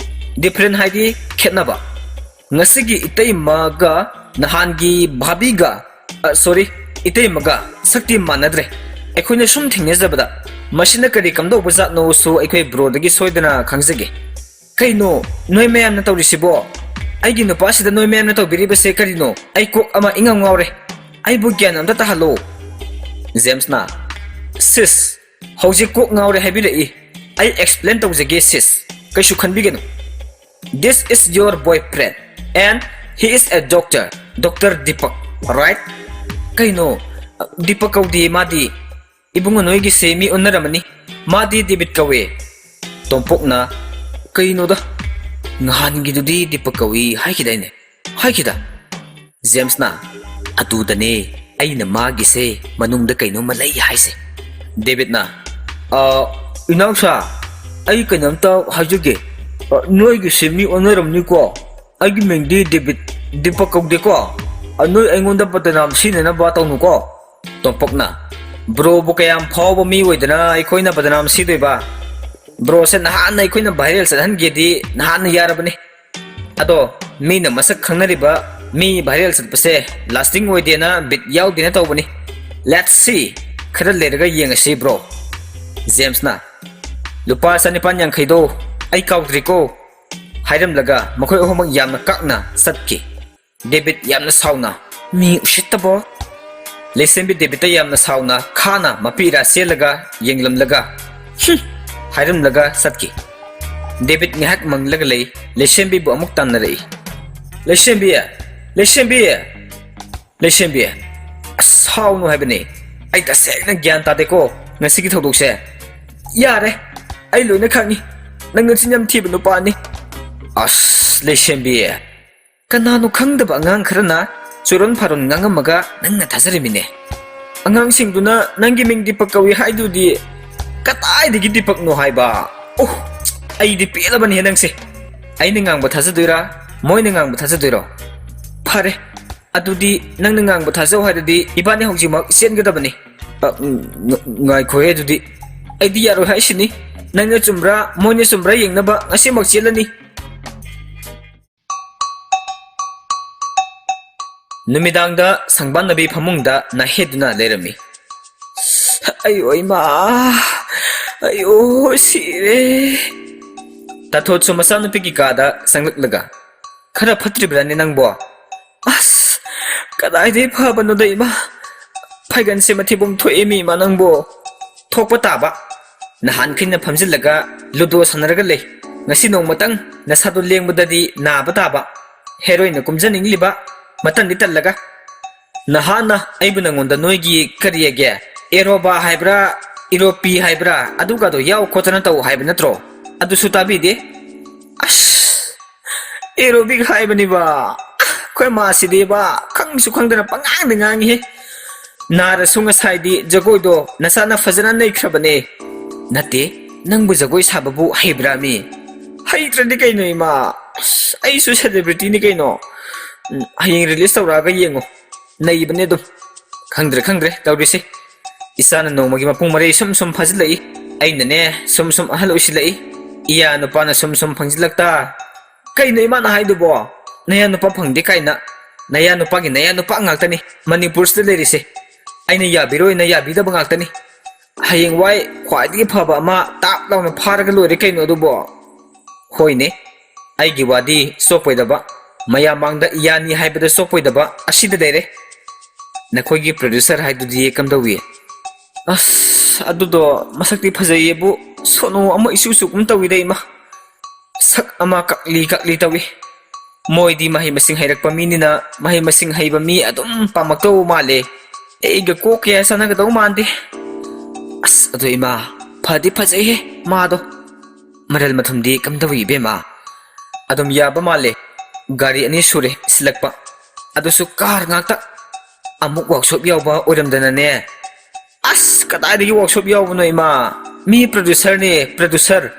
Different ꯍꯥꯏꯗꯤ ꯈꯦꯠꯅꯕ꯫ ꯉꯁꯤꯒꯤ ꯏꯇꯩꯃꯒ ꯅꯍꯥꯟꯒꯤ ꯚꯥꯕꯤꯒ, ꯑ, sorry, ꯏꯇꯩꯃꯒ ꯁꯛꯇꯤ ꯃꯥꯟꯅꯗ꯭ꯔꯦ꯫ ꯑꯩꯈꯣꯏꯅ ꯁꯨꯝ ꯊꯦꯡꯅꯖꯕꯗ ꯃꯁꯤꯅ ꯀꯔꯤ ꯀꯝꯗꯧꯕ ꯖꯥꯠꯅꯣꯁꯨ ꯑꯩꯈꯣꯏ ꯕ꯭ꯔꯣꯗꯒꯤ ꯁꯣꯏꯗꯅ ꯈꯪꯖꯒꯦ꯫ ꯀꯩꯅꯣ ꯅꯣꯏ ꯃꯌꯥꯝꯅ ꯇꯧꯔꯤꯁꯤꯕꯣ? ꯑꯩꯒꯤ ꯅꯨꯄꯥꯁꯤꯗ ꯅꯣꯏ ꯃꯌꯥꯝꯅ ꯇꯧꯕꯤꯔꯤꯕꯁꯦ ꯀꯔꯤꯅꯣ? ꯑꯩ ꯀꯣꯛ ꯑꯃ ꯏꯉꯥꯎ ꯉꯥꯎꯔꯦ꯫ ꯑꯩꯕꯨ ꯒ꯭ꯌꯥꯟ ꯑꯝꯇ ꯇꯥꯍꯜꯂꯣ꯫ ꯖꯦꯝꯁꯅ, ꯁꯤꯁ, ꯍꯧꯖꯤꯛ ꯀꯣꯛ ꯉꯥꯎꯔꯦ ꯍꯥꯏꯕꯤꯔꯛꯏ꯫ ꯑꯩ explain ꯇꯧꯖꯒꯦ ꯁꯤꯁ, ꯀꯩꯁꯨ ꯈꯟꯕꯤꯒꯅꯨ꯫ This is your boyfriend and he is a doctor, Doctor Deepak, right? ꯀꯩꯅꯣ, ꯗꯤꯄꯛ ꯀꯧꯗꯦ ꯃꯥꯗꯤ꯫ ꯏꯕꯨꯡꯉꯣ ꯅꯣꯏꯒꯤꯁꯦ ꯃꯤ ꯑꯣꯟꯅꯔꯝꯃꯅꯤ꯫ ꯃꯥꯗꯤ ꯗꯦꯕꯤꯠ ꯀꯧꯋꯦ꯫ ꯇꯣꯝꯄꯣꯛꯅ, ꯀꯩꯅꯣꯗ, ꯅꯍꯥꯟꯒꯤꯗꯨꯗꯤ ꯗꯤꯄꯛ ꯀꯧꯏ ꯍꯥꯏꯈꯤꯗꯥꯏꯅꯦ? ꯍꯥꯏꯈꯤꯗ? ꯖꯦꯝꯁꯅ, ꯑꯗꯨꯗꯅꯦ ꯑꯩꯅ ꯃꯥꯒꯤꯁꯦ ꯃꯅꯨꯡꯗ ꯀꯩꯅꯣꯝꯃ ꯂꯩ ꯍꯥꯏꯁꯦ꯫ ꯗꯦꯕꯤꯠꯅ, "ꯑ, ꯏꯅꯥꯎꯁꯥ, ꯑꯩ ꯀꯩꯅꯣꯝꯇ ꯍꯥꯏꯖꯒꯦ꯫ ꯑ, ꯅꯣꯏꯒꯤꯁꯦ ꯃꯤ ꯑꯣꯟꯅꯔꯝꯅꯤꯀꯣ꯫ ꯑꯩꯒꯤ ꯃꯤꯡꯗꯤ ꯗꯦꯕꯤꯠ, ꯗꯤꯄꯛ ꯀꯧꯗꯦꯀꯣ꯫ ꯑ, ꯅꯣꯏ ꯑꯩꯉꯣꯟꯗ ꯕꯗꯅꯥꯝ ꯁꯤꯅꯅꯕ ꯇꯧꯅꯨꯀꯣ꯫" ꯇꯣꯝꯄꯣꯛꯅ, ꯕ꯭ꯔꯣꯕꯨ ꯀꯌꯥꯝ ꯐꯥꯎꯕ ꯃꯤ ꯑꯣꯏꯗꯅ ꯑꯩꯈꯣꯏꯅ ꯕꯗꯅꯥꯝ ꯁꯤꯗꯣꯏꯕ? ꯕ꯭ꯔꯣꯁꯦ ꯅꯍꯥꯟꯅ ꯑꯩꯈꯣꯏꯅ viral ꯆꯠꯍꯟꯒꯦꯗꯤ ꯅꯍꯥꯟꯅ ꯌꯥꯔꯕꯅꯤ꯫ ꯑꯗꯣ ꯃꯤꯅ ꯃꯁꯛ ꯈꯪꯅꯔꯤꯕ ꯃꯤ viral ꯆꯠꯄꯁꯦ lasting ꯑꯣꯏꯗꯦꯅ bit ꯌꯥꯎꯗꯦꯅ ꯇꯧꯕꯅꯤ꯫ Let's see, ꯈꯔ ꯂꯩꯔꯒ ꯌꯦꯡꯉꯁꯤ ꯕ꯭ꯔꯣ꯫ ꯖꯦꯝꯁꯅ, "ꯂꯨꯄꯥ ꯆꯅꯤꯄꯥꯟ ꯌꯥꯡꯈꯩꯗꯣ ꯑꯩ ꯀꯥꯎꯗ꯭ꯔꯤꯀꯣ," ꯍꯥꯏꯔꯝꯂꯒ ꯃꯈꯣꯏ ꯑꯍꯨꯝꯃꯛ ꯌꯥꯝꯅ ꯀꯥꯛꯅ ꯆꯠꯈꯤ꯫ ꯗꯦꯕꯤꯠ ꯌꯥꯝꯅ ꯁꯥꯎꯅ, "ꯃꯤ ꯎꯁꯤꯠꯇꯕ!" ꯂꯩꯁꯦꯝꯕꯤ ꯗꯦꯕꯤꯠꯇ ꯌꯥꯝꯅ ꯁꯥꯎꯅ ꯈꯥꯅ ꯃꯄꯤ ꯏꯔꯥ ꯆꯦꯜꯂꯒ ꯌꯦꯡꯂꯝꯂꯒ, "ꯍꯨꯝ!" ꯍꯥꯏꯔꯝꯂꯒ ꯆꯠꯈꯤ꯫ ꯗꯦꯕꯤꯠ ꯉꯥꯏꯍꯥꯛ ꯃꯪꯂꯒ ꯂꯩ, ꯂꯩꯁꯦꯝꯕꯤꯕꯨ ꯑꯃꯨꯛ ꯇꯥꯟꯅꯔꯛꯏ꯫ "ꯂꯩꯁꯦꯝꯕꯤ! ꯂꯩꯁꯦꯝꯕꯤ! ꯂꯩꯁꯦꯝꯕꯤ! ꯑꯁ, ꯁꯥꯎꯅꯨ ꯍꯥꯏꯕꯅꯤ꯫ ꯑꯩ ꯇꯁꯦꯡꯅ ꯒ꯭ꯌꯥꯟ ꯇꯥꯗꯦꯀꯣ ꯉꯁꯤꯒꯤ ꯊꯧꯗꯣꯛꯁꯦ꯫ ꯌꯥꯔꯦ, ꯑꯩ ꯂꯣꯏꯅ ꯈꯪꯉꯤ꯫ ꯅꯪ ꯅꯆꯤꯟ ꯌꯥꯝ ꯊꯤꯕ ꯅꯨꯄꯥꯅꯤ꯫" "ꯑꯁ, ꯂꯩꯁꯦꯝꯕꯤ!" ꯀꯅꯥꯅꯣ ꯈꯪꯗꯕ ꯑꯉꯥꯡ ꯈꯔꯅ ꯆꯨꯔꯣꯟ ꯐꯥꯔꯣꯟ ꯉꯥꯡꯉꯝꯃꯒ ꯅꯪꯅ ꯊꯥꯖꯔꯤꯃꯤꯅꯦ꯫ ꯑꯉꯥꯡꯁꯤꯡꯗꯨꯅ ꯅꯪꯒꯤ ꯃꯤꯡ ꯗꯤꯄꯛ ꯀꯧꯏ ꯍꯥꯏꯗꯨꯗꯤ ꯀꯗꯥꯏꯗꯒꯤ ꯗꯤꯄꯛꯅꯣ ꯍꯥꯏꯕ? ꯑꯣꯍ, ꯑꯩꯗꯤ ꯄꯦꯜꯂꯕꯅꯤꯍꯦ ꯅꯪꯁꯦ꯫ ꯑꯩꯅ ꯉꯥꯡꯕ ꯊꯥꯖꯗꯣꯏꯔꯥ? ꯃꯣꯏꯅ ꯉꯥꯡꯕ ꯊꯥꯖꯗꯣꯏꯔꯣ? ꯐꯔꯦ, ꯑꯗꯨꯗꯤ ꯅꯪꯅ ꯉꯥꯡꯕ ꯊꯥꯖꯧ ꯍꯥꯏꯔꯗꯤ ꯏꯕꯥꯅꯤ ꯍꯧꯖꯤꯛꯃꯛ ꯆꯦꯟꯒꯗꯕꯅꯤ꯫ ꯑ, ꯎꯝ, ꯉ-, ꯉꯥꯏꯈꯣꯍꯦ ꯑꯗꯨꯗꯤ꯫ ꯑꯩꯗꯤ ꯌꯥꯔꯣꯏ ꯍꯥꯏꯁꯤꯅꯤ꯫ ꯅꯪꯅ ꯆꯨꯝꯕ꯭ꯔꯥ, ꯃꯣꯏꯅ ꯆꯨꯝꯕ꯭ꯔꯥ ꯌꯦꯡꯅꯕ ꯉꯁꯤꯃꯛ ꯆꯦꯜꯂꯅꯤ꯫ ꯅꯨꯃꯤꯗꯥꯡꯗ ꯁꯪꯕꯥꯟꯅꯕꯤ ꯐꯃꯨꯡꯗ ꯅꯥꯍꯦꯗꯨꯅ ꯂꯩꯔꯝꯃꯤ꯫ ꯑꯌꯣ ꯏꯃꯥ, ꯑꯌꯣ ꯁꯤꯔꯦ꯫ ꯇꯥꯊꯣꯠꯁꯨ ꯃꯆꯥꯅꯨꯄꯤꯒꯤ ꯀꯥꯗ ꯆꯪꯂꯛꯂꯒ, "ꯈꯔ ꯐꯠꯇ꯭ꯔꯤꯕ꯭ꯔꯥꯅꯦ ꯅꯪꯕꯣ?" "ꯑꯁ, ꯀꯗꯥꯏꯗꯩ ꯐꯕꯅꯣꯗ ꯏꯃꯥ, ꯐꯥꯏꯒꯟꯁꯦ ꯃꯊꯤꯕꯣꯡ ꯊꯣꯛꯑꯦ ꯃꯤ ꯏꯃꯥ ꯅꯪꯕꯣ꯫" "ꯊꯣꯛꯄ ꯇꯥꯕ, ꯅꯍꯥꯟꯈꯩꯅ ꯐꯝꯖꯤꯜꯂꯒ ꯂꯨꯗꯣ ꯁꯥꯟꯅꯔꯒ ꯂꯩ, ꯉꯁꯤ ꯅꯣꯡꯃꯇꯪ ꯅꯁꯥꯗꯣ ꯂꯦꯡꯕꯗꯗꯤ ꯅꯥꯕ ꯇꯥꯕ, ꯍꯦꯔꯣꯏꯟꯅ ꯀꯨꯝꯖꯅꯤꯡꯂꯤꯕ, ꯃꯇꯟꯗꯤ ꯇꯜꯂꯒ꯫ ꯅꯍꯥꯟꯅ ꯑꯩꯕꯨ ꯅꯪꯉꯣꯟꯗ ꯅꯣꯏꯒꯤ ꯀꯔꯤꯑꯒꯦ, ꯑꯦꯔꯣꯕꯥ ꯍꯥꯏꯕ꯭ꯔꯥ, ꯏꯔꯣꯄꯤ ꯍꯥꯏꯕ꯭ꯔꯥ, ꯑꯗꯨꯒꯗꯣ ꯌꯥꯎ ꯈꯣꯠꯇꯅ ꯇꯧ ꯍꯥꯏꯕ ꯅꯠꯇ꯭ꯔꯣ? ꯑꯗꯨꯁꯨ ꯇꯥꯕꯤꯗꯦ꯫ ꯑꯁ, ꯑꯦꯔꯣꯕꯤꯛ ꯍꯥꯏꯕꯅꯤꯕ꯫ ꯑꯩꯈꯣꯏ ꯃꯥꯁꯤꯗꯤꯕ, ꯈꯪꯁꯨ ꯈꯪꯗꯅ ꯄꯉꯥꯡꯗ ꯉꯥꯡꯉꯤꯍꯦ꯫ ꯅꯥꯔꯁꯨ ꯉꯁꯥꯏꯗꯤ ꯖꯒꯣꯏꯗꯣ ꯅꯆꯥꯅ ꯐꯖꯅ ꯅꯩꯈ꯭ꯔꯕꯅꯦ꯫" "ꯅꯠꯇꯦ, ꯅꯪꯕꯨ ꯖꯒꯣꯏ ꯁꯥꯕꯕꯨ ꯍꯩꯕ꯭ꯔꯥ ꯃꯤ?" "ꯍꯩꯇ꯭ꯔꯗꯤ ꯀꯩꯅꯣ ꯏꯃꯥ? ꯑꯁ, ꯑꯩꯁꯨ ꯁꯦꯂꯦꯕ꯭ꯔꯤꯇꯤꯅꯤ ꯀꯩꯅꯣ꯫ ꯎꯝ, ꯍꯌꯦꯡ ꯔꯤꯂꯤꯁ ꯇꯧꯔꯛꯑꯒ ꯌꯦꯡꯉꯣ, ꯅꯩꯕꯅꯦ ꯑꯗꯨꯝ꯫" ꯈꯪꯗ꯭ꯔꯦ, ꯈꯪꯗ꯭ꯔꯦ ꯇꯧꯔꯤꯁꯦ꯫ ꯏꯆꯥꯅ ꯅꯣꯡꯃꯒꯤ ꯃꯄꯨꯡ ꯃꯔꯩ ꯁꯨꯝ ꯁꯨꯝ ꯐꯥꯖꯤꯜꯂꯛꯏ, ꯑꯩꯅꯅꯦ ꯁꯨꯝ ꯁꯨꯝ ꯑꯍꯜ ꯑꯣꯏꯁꯤꯜꯂꯛꯏ, ꯏꯌꯥ ꯅꯨꯄꯥꯅ ꯁꯨꯝ ꯁꯨꯝ ꯐꯪꯖꯤꯜꯂꯛꯇ꯫ "ꯀꯩꯅꯣ ꯏꯃꯥꯅ ꯍꯥꯏꯗꯨꯕꯣ? ꯅꯌꯥ ꯅꯨꯄꯥ ꯐꯪꯗꯦ ꯀꯥꯏꯅ? ꯅꯌꯥ ꯅꯨꯄꯥꯒꯤ ꯅꯌꯥ ꯅꯨꯄꯥ ꯉꯥꯛꯇꯅꯤ ꯃꯅꯤꯄꯨꯔꯁꯤꯗ ꯂꯩꯔꯤꯁꯦ꯫ ꯑꯩꯅ ꯌꯥꯕꯤꯔꯣꯏꯅ ꯌꯥꯕꯤꯗꯕ ꯉꯥꯛꯇꯅꯤ꯫ ꯍꯌꯦꯡꯋꯥꯏ ꯈ꯭ꯋꯥꯏꯗꯒꯤ ꯐꯕ ꯑꯃ ꯇꯥꯞ ꯂꯥꯎꯅ ꯐꯥꯔꯒ ꯂꯣꯏꯔꯦ ꯀꯩꯅꯣ ꯑꯗꯨꯕꯣ꯫" "ꯍꯣꯏꯅꯦ, ꯑꯩꯒꯤ ꯋꯥꯗꯤ ꯆꯣꯞꯄꯣꯏꯗꯕ, ꯃꯌꯥꯝ ꯃꯥꯡꯗ ꯏꯌꯥꯅꯤ ꯍꯥꯏꯕꯗ ꯆꯣꯞꯄꯣꯏꯗꯕ ꯑꯁꯤꯗ ꯂꯩꯔꯦ꯫ ꯅꯈꯣꯏꯒꯤ ꯄ꯭ꯔꯣꯗ꯭ꯌꯨꯁꯔ ꯍꯥꯏꯗꯨꯗꯤ ꯀꯝꯗꯧꯏ?" "ꯑꯁ, ꯑꯗꯨꯗꯣ ꯃꯁꯛꯇꯤ ꯐꯖꯩꯌꯦꯕꯨ, ꯁꯣꯅꯣ ꯑꯃ ꯏꯆꯨ ꯆꯨꯒꯨꯝ ꯇꯧꯏꯗ ꯏꯃꯥ꯫ ꯁꯛ ꯑꯃ ꯀꯛꯂꯤ ꯀꯛꯂꯤ ꯇꯧꯏ꯫ ꯃꯣꯏꯗꯤ ꯃꯍꯩ ꯃꯁꯤꯡ ꯍꯩꯔꯛꯄ ꯃꯤꯅꯤꯅ ꯃꯍꯩ ꯃꯁꯤꯡ ꯍꯩꯕ ꯃꯤ ꯑꯗꯨꯝ ꯄꯥꯝꯃꯛꯇꯧꯕ ꯃꯥꯜꯂꯦ꯫ ꯑꯩꯒ ꯀꯣꯛ ꯀꯌꯥ ꯆꯥꯟꯅꯒꯗꯧ ꯃꯥꯟꯗꯦ꯫ ꯑꯁ, ꯑꯗꯣ ꯏꯃꯥ, ꯐꯗꯤ ꯐꯖꯩꯍꯦ ꯃꯥꯗꯣ꯫ ꯃꯔꯜ ꯃꯊꯨꯝꯗꯤ ꯀꯝꯗꯧꯏ ꯏꯕꯦꯝꯃ?" "ꯑꯗꯨꯝ ꯌꯥꯕ ꯃꯥꯜꯂꯦ꯫ ꯒꯥꯔꯤ ꯑꯅꯤ ꯁꯨꯔꯦ ꯁꯤꯜꯂꯛꯄ꯫ ꯑꯗꯨꯁꯨ ꯀꯥꯔ ꯉꯥꯛꯇ꯫ ꯑꯃꯨꯛ ꯋꯥꯛꯁꯣꯞ ꯌꯥꯎꯕ ꯑꯣꯏꯔꯝꯗꯅꯅꯦ꯫" "ꯑꯁ, ꯀꯗꯥꯏꯗꯒꯤ ꯋꯥꯛꯁꯣꯞ ꯌꯥꯎꯕꯅꯣ ꯏꯃꯥ? ꯃꯤ ꯄ꯭ꯔꯣꯗ꯭ꯌꯨꯁꯔꯅꯦ, ꯄ꯭ꯔꯣꯗ꯭ꯌꯨꯁꯔ꯫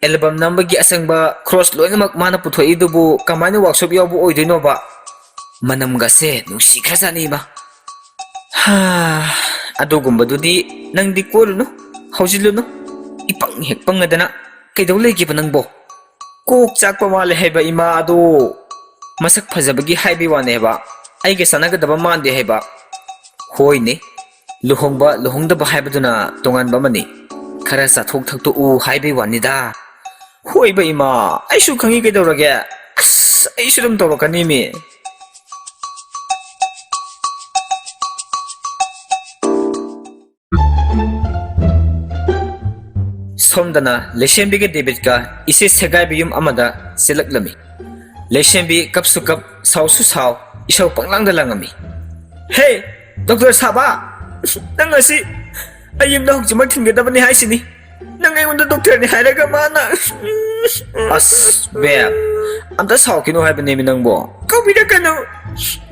ꯑꯦꯜꯕꯝ ꯅꯝꯕꯒꯤ ꯑꯆꯪꯕ ꯈ꯭ꯔꯣꯁ ꯂꯣꯏꯅꯃꯛ ꯃꯥꯅ ꯄꯨꯊꯣꯛꯏꯗꯨꯕꯨ ꯀꯃꯥꯏꯅ ꯋꯥꯛꯁꯣꯞ ꯌꯥꯎꯕ ꯑꯣꯏꯗꯣꯏꯅꯣꯕ? ꯃꯅꯝꯒꯁꯦ ꯅꯨꯡꯁꯤꯈ꯭ꯔꯖꯥꯠꯅꯤ ꯏꯃꯥ꯫ ꯍꯥ, ꯑꯗꯨꯒꯨꯝꯕꯗꯨꯗꯤ ꯅꯪꯗꯤ ꯀꯣꯏꯔꯨꯅꯨ, ꯍꯧꯖꯤꯜꯂꯨꯅꯨ꯫ ꯏꯄꯪ ꯍꯦꯛ ꯄꯪꯉꯗꯅ꯫ ꯀꯩꯗꯧ ꯂꯩꯒꯦꯕ ꯅꯪꯕꯣ? ꯀꯣꯛ ꯆꯥꯛꯄ ꯃꯥꯜꯂꯦ ꯍꯥꯏꯕ ꯏꯃꯥ ꯑꯗꯣ꯫ ꯃꯁꯛ ꯐꯖꯕꯒꯤ ꯍꯥꯏꯕꯩ ꯋꯥꯅꯦ ꯍꯥꯏꯕ, ꯑꯩꯒ ꯆꯥꯟꯅꯒꯗꯕ ꯃꯥꯟꯗꯦ ꯍꯥꯏꯕ꯫ ꯍꯣꯏꯅꯦ, ꯂꯨꯍꯣꯡꯕ ꯂꯨꯍꯣꯡꯗꯕ ꯍꯥꯏꯕꯗꯨꯅ ꯇꯣꯉꯥꯟꯕ ꯑꯃꯅꯤ꯫ ꯈꯔ ꯆꯥꯊꯣꯛ ꯊꯛꯇꯣꯛꯎ ꯍꯥꯏꯕꯩ ꯋꯥꯅꯤꯗ꯫ ꯍꯣꯏꯕ ꯏꯃꯥ, ꯑꯩꯁꯨ ꯈꯪꯉꯤ ꯀꯩꯗꯧꯔꯒꯦ꯫ ꯑꯁ, ꯑꯩꯁꯨ ꯑꯗꯨꯝ ꯇꯧꯔꯛꯀꯅꯤ ꯃꯤ꯫ ꯁꯣꯝꯗꯅ ꯂꯩꯁꯦꯝꯕꯤꯒ ꯗꯦꯕꯤꯠꯀ ꯏꯆꯦ ꯁꯦꯒꯥꯏꯕ ꯌꯨꯝ ꯑꯃꯗ ꯆꯦꯜꯂꯛꯂꯝꯃꯤ꯫ ꯂꯩꯁꯦꯝꯕꯤ ꯀꯞꯁꯨ ꯀꯞ, ꯁꯥꯎꯁꯨ ꯁꯥꯎ, ꯏꯁꯧ ꯄꯪꯂꯥꯡꯗ ꯂꯥꯡꯉꯝꯃꯤ꯫ "ꯍꯦ, ꯗꯣꯛꯇꯔ ꯁꯥꯕ, ꯅꯪ ꯉꯁꯤ ꯑꯩ ꯌꯨꯝꯗ ꯍꯧꯖꯤꯛꯃꯛ ꯊꯤꯟꯒꯗꯕꯅꯤ ꯍꯥꯏꯁꯤꯅꯤ꯫ ꯅꯪ ꯑꯩꯉꯣꯟꯗ ꯗꯣꯛꯇꯔꯅꯤ ꯍꯥꯏꯔꯒ ꯃꯥꯅ..." "ꯑꯁ, ꯕꯦꯞ, ꯑꯝꯇ ꯁꯥꯎꯈꯤꯅꯨ ꯍꯥꯏꯕꯅꯦꯃꯤ ꯅꯪꯕꯣ꯫ ꯀꯧꯕꯤꯔꯛꯀꯅꯨ꯫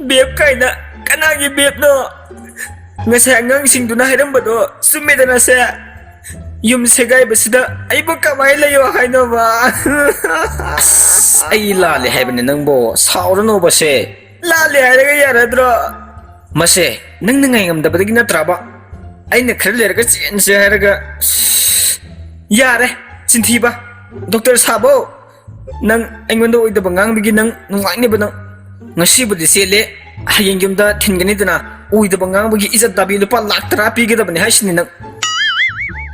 ꯕꯦꯞ ꯀꯥꯏꯅ, ꯀꯅꯥꯒꯤ ꯕꯦꯞꯅꯣ? ꯉꯁꯥꯏ ꯑꯉꯥꯡꯁꯤꯡꯗꯨꯅ ꯍꯥꯏꯔꯝꯕꯗꯣ ꯆꯨꯝꯃꯦꯗꯅ ꯁꯦ꯫ ꯌꯨꯝ ꯁꯦꯒꯥꯏꯕꯁꯤꯗ ꯑꯩꯕꯨ ꯀꯃꯥꯏꯅ ꯂꯩꯌꯣ ꯍꯥꯏꯅꯣꯕ?" "ꯑꯁ, ꯑꯩ ꯂꯥꯜꯂꯦ ꯍꯥꯏꯕꯅꯦ ꯅꯪꯕꯣ, ꯁꯥꯎꯔꯅꯣꯕ ꯁꯦ꯫" "ꯂꯥꯜꯂꯦ ꯍꯥꯏꯔꯒ ꯌꯥꯔꯗ꯭ꯔꯣ?" "ꯃꯁꯦ, ꯅꯪꯅ ꯉꯥꯏꯉꯝꯗꯕꯗꯒꯤ ꯅꯠꯇ꯭ꯔꯕ? ꯑꯩꯅ ꯈꯔ ꯂꯩꯔꯒ ꯆꯦꯟꯁꯦ ꯍꯥꯏꯔꯒ..." "ꯌꯥꯔꯦ, ꯆꯤꯟꯊꯤꯕ꯫ ꯗꯣꯛꯇꯔ ꯁꯥꯕꯧ, ꯅꯪ ꯑꯩꯉꯣꯟꯗ ꯑꯣꯏꯗꯕ ꯉꯥꯡꯕꯒꯤ ꯅꯪ ꯅꯨꯡꯉꯥꯏꯅꯦꯕ ꯅꯪ꯫ ꯉꯁꯤꯕꯨꯗꯤ ꯆꯦꯜꯂꯦ, ꯍꯌꯦꯡ ꯌꯨꯝꯗ ꯊꯤꯟꯒꯅꯤꯗꯅ, ꯑꯣꯏꯗꯕ ꯉꯥꯡꯕꯒꯤ ꯏꯖꯠ ꯗꯥꯕꯤ ꯂꯨꯄꯥ ꯂꯥꯛ ꯇꯔꯥ ꯄꯤꯒꯗꯕꯅꯤ ꯍꯥꯏꯁꯤꯅꯤ ꯅꯪ꯫"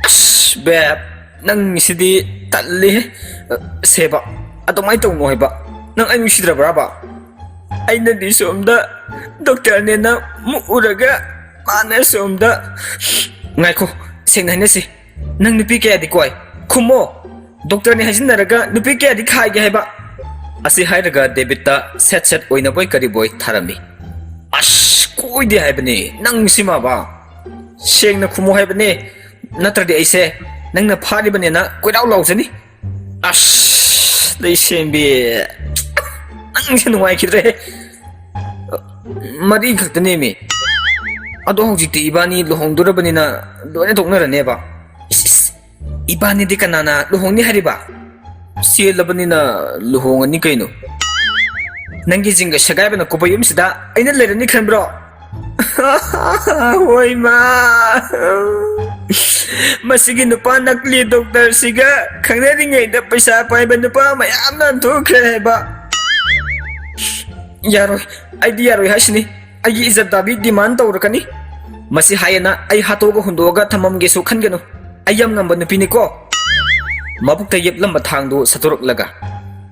"ꯑꯁ, ꯕꯦꯞ, ꯅꯪꯁꯤꯗꯤ ꯇꯜꯂꯤꯍꯦ꯫ ꯁꯦꯕ, ꯑꯗꯨꯃꯥꯏꯅ ꯇꯧꯅꯣ ꯍꯥꯏꯕ꯫ ꯅꯪ ꯑꯩ ꯅꯨꯡꯁꯤꯗ꯭ꯔꯕ꯭ꯔꯕ?" ꯑꯩꯅꯗꯤ ꯁꯣꯝꯗ ꯗꯣꯛꯇꯔꯅꯦꯅ ꯃꯨꯛꯎꯔꯒ ꯃꯥꯅ ꯁꯣꯝꯗ꯫ "ꯉꯥꯏꯈꯣ, ꯁꯦꯡꯅ ꯍꯥꯏꯅꯁꯤ꯫ ꯅꯪ ꯅꯨꯄꯤ ꯀꯌꯥꯗꯤ ꯀꯣꯏ? ꯈꯨꯝꯃꯣ꯫ ꯗꯣꯛꯇꯔꯅꯤ ꯍꯥꯏꯖꯤꯟꯅꯔꯒ ꯅꯨꯄꯤ ꯀꯌꯥꯗꯤ ꯈꯥꯏꯒꯦ ꯍꯥꯏꯕ?" ꯑꯁꯤ ꯍꯥꯏꯔꯒ ꯗꯦꯕꯤꯠꯇ ꯁꯦꯠ ꯁꯦꯠ ꯑꯣꯏꯅꯕꯣꯏ ꯀꯔꯤꯕꯣꯏ ꯊꯥꯔꯝꯃꯤ꯫ "ꯑꯁ, ꯀꯣꯏꯗꯦ ꯍꯥꯏꯕꯅꯤ ꯅꯪ ꯁꯤꯃꯕ꯫ ꯁꯦꯡꯅ ꯈꯨꯝꯃꯨ ꯍꯥꯏꯕꯅꯦ, ꯅꯠꯇ꯭ꯔꯗꯤ ꯑꯩꯁꯦ ꯅꯪꯅ ꯐꯥꯔꯤꯕꯅꯦꯅ ꯀꯣꯏꯔꯥꯎ ꯂꯥꯎꯖꯅꯤ꯫" "ꯑꯁ, ꯂꯩꯁꯦꯝꯕꯤ, ꯅꯪꯁꯦ ꯅꯨꯡꯉꯥꯏꯈꯤꯗ꯭ꯔꯦ꯫ ꯃꯔꯤ ꯈꯛꯇꯅꯦꯃꯤ꯫ ꯑꯗꯣ ꯍꯧꯖꯤꯛꯇꯤ ꯏꯕꯥꯅꯤ ꯂꯨꯍꯣꯡꯗꯣꯔꯕꯅꯤꯅ ꯂꯣꯏꯅ ꯇꯣꯛꯅꯔꯅꯦꯕ꯫" "ꯏꯁ, ꯏꯁ, ꯏꯕꯥꯅꯤꯗꯤ ꯀꯅꯥꯅ ꯂꯨꯍꯣꯡꯅꯤ ꯍꯥꯏꯔꯤꯕ? ꯆꯦꯜꯂꯕꯅꯤꯅ ꯂꯨꯍꯣꯡꯉꯅꯤ ꯀꯩꯅꯣ꯫ ꯅꯪꯒꯤ ꯖꯤꯡꯒ ꯁꯦꯒꯥꯏꯕꯅ ꯀꯨꯞꯄ ꯌꯨꯝꯁꯤꯗ ꯑꯩꯅ ꯂꯩꯔꯅꯤ ꯈꯟꯕ꯭ꯔꯣ? ꯍꯣꯏ ꯃꯥ꯫ ꯃꯁꯤꯒꯤ ꯅꯨꯄꯥ ꯅꯀꯂꯤ ꯗꯣꯛꯇꯔꯁꯤꯒ ꯈꯪꯅꯔꯤꯉꯩꯗ ꯄꯩꯁꯥ ꯄꯥꯏꯕ ꯅꯨꯄꯥ ꯃꯌꯥꯝꯅ ꯊꯣꯛꯈ꯭ꯔꯦ ꯍꯥꯏꯕ꯫ ꯌꯥꯔꯣꯏ, ꯑꯩꯗꯤ ꯌꯥꯔꯣꯏ ꯍꯥꯏꯁꯤꯅꯤ꯫ ꯑꯩꯒꯤ ꯏꯖꯠ ꯗꯥꯕꯤ ꯗꯤꯃꯥꯟ ꯇꯧꯔꯛꯀꯅꯤ꯫ ꯃꯁꯤ ꯍꯥꯏꯌꯦꯅ ꯑꯩ ꯍꯥꯠꯇꯣꯛꯑꯒ ꯍꯨꯟꯗꯣꯛꯑꯒ ꯊꯝꯃꯝꯒꯦꯁꯨ ꯈꯟꯒꯅꯨ꯫ ꯑꯩ ꯌꯥꯝ ꯉꯝꯕ ꯅꯨꯄꯤꯅꯤꯀꯣ꯫ ꯃꯕꯨꯛꯇ ꯌꯦꯞꯂꯝꯕ ꯊꯥꯡꯗꯨ ꯁꯠꯇꯣꯔꯛꯂꯒ,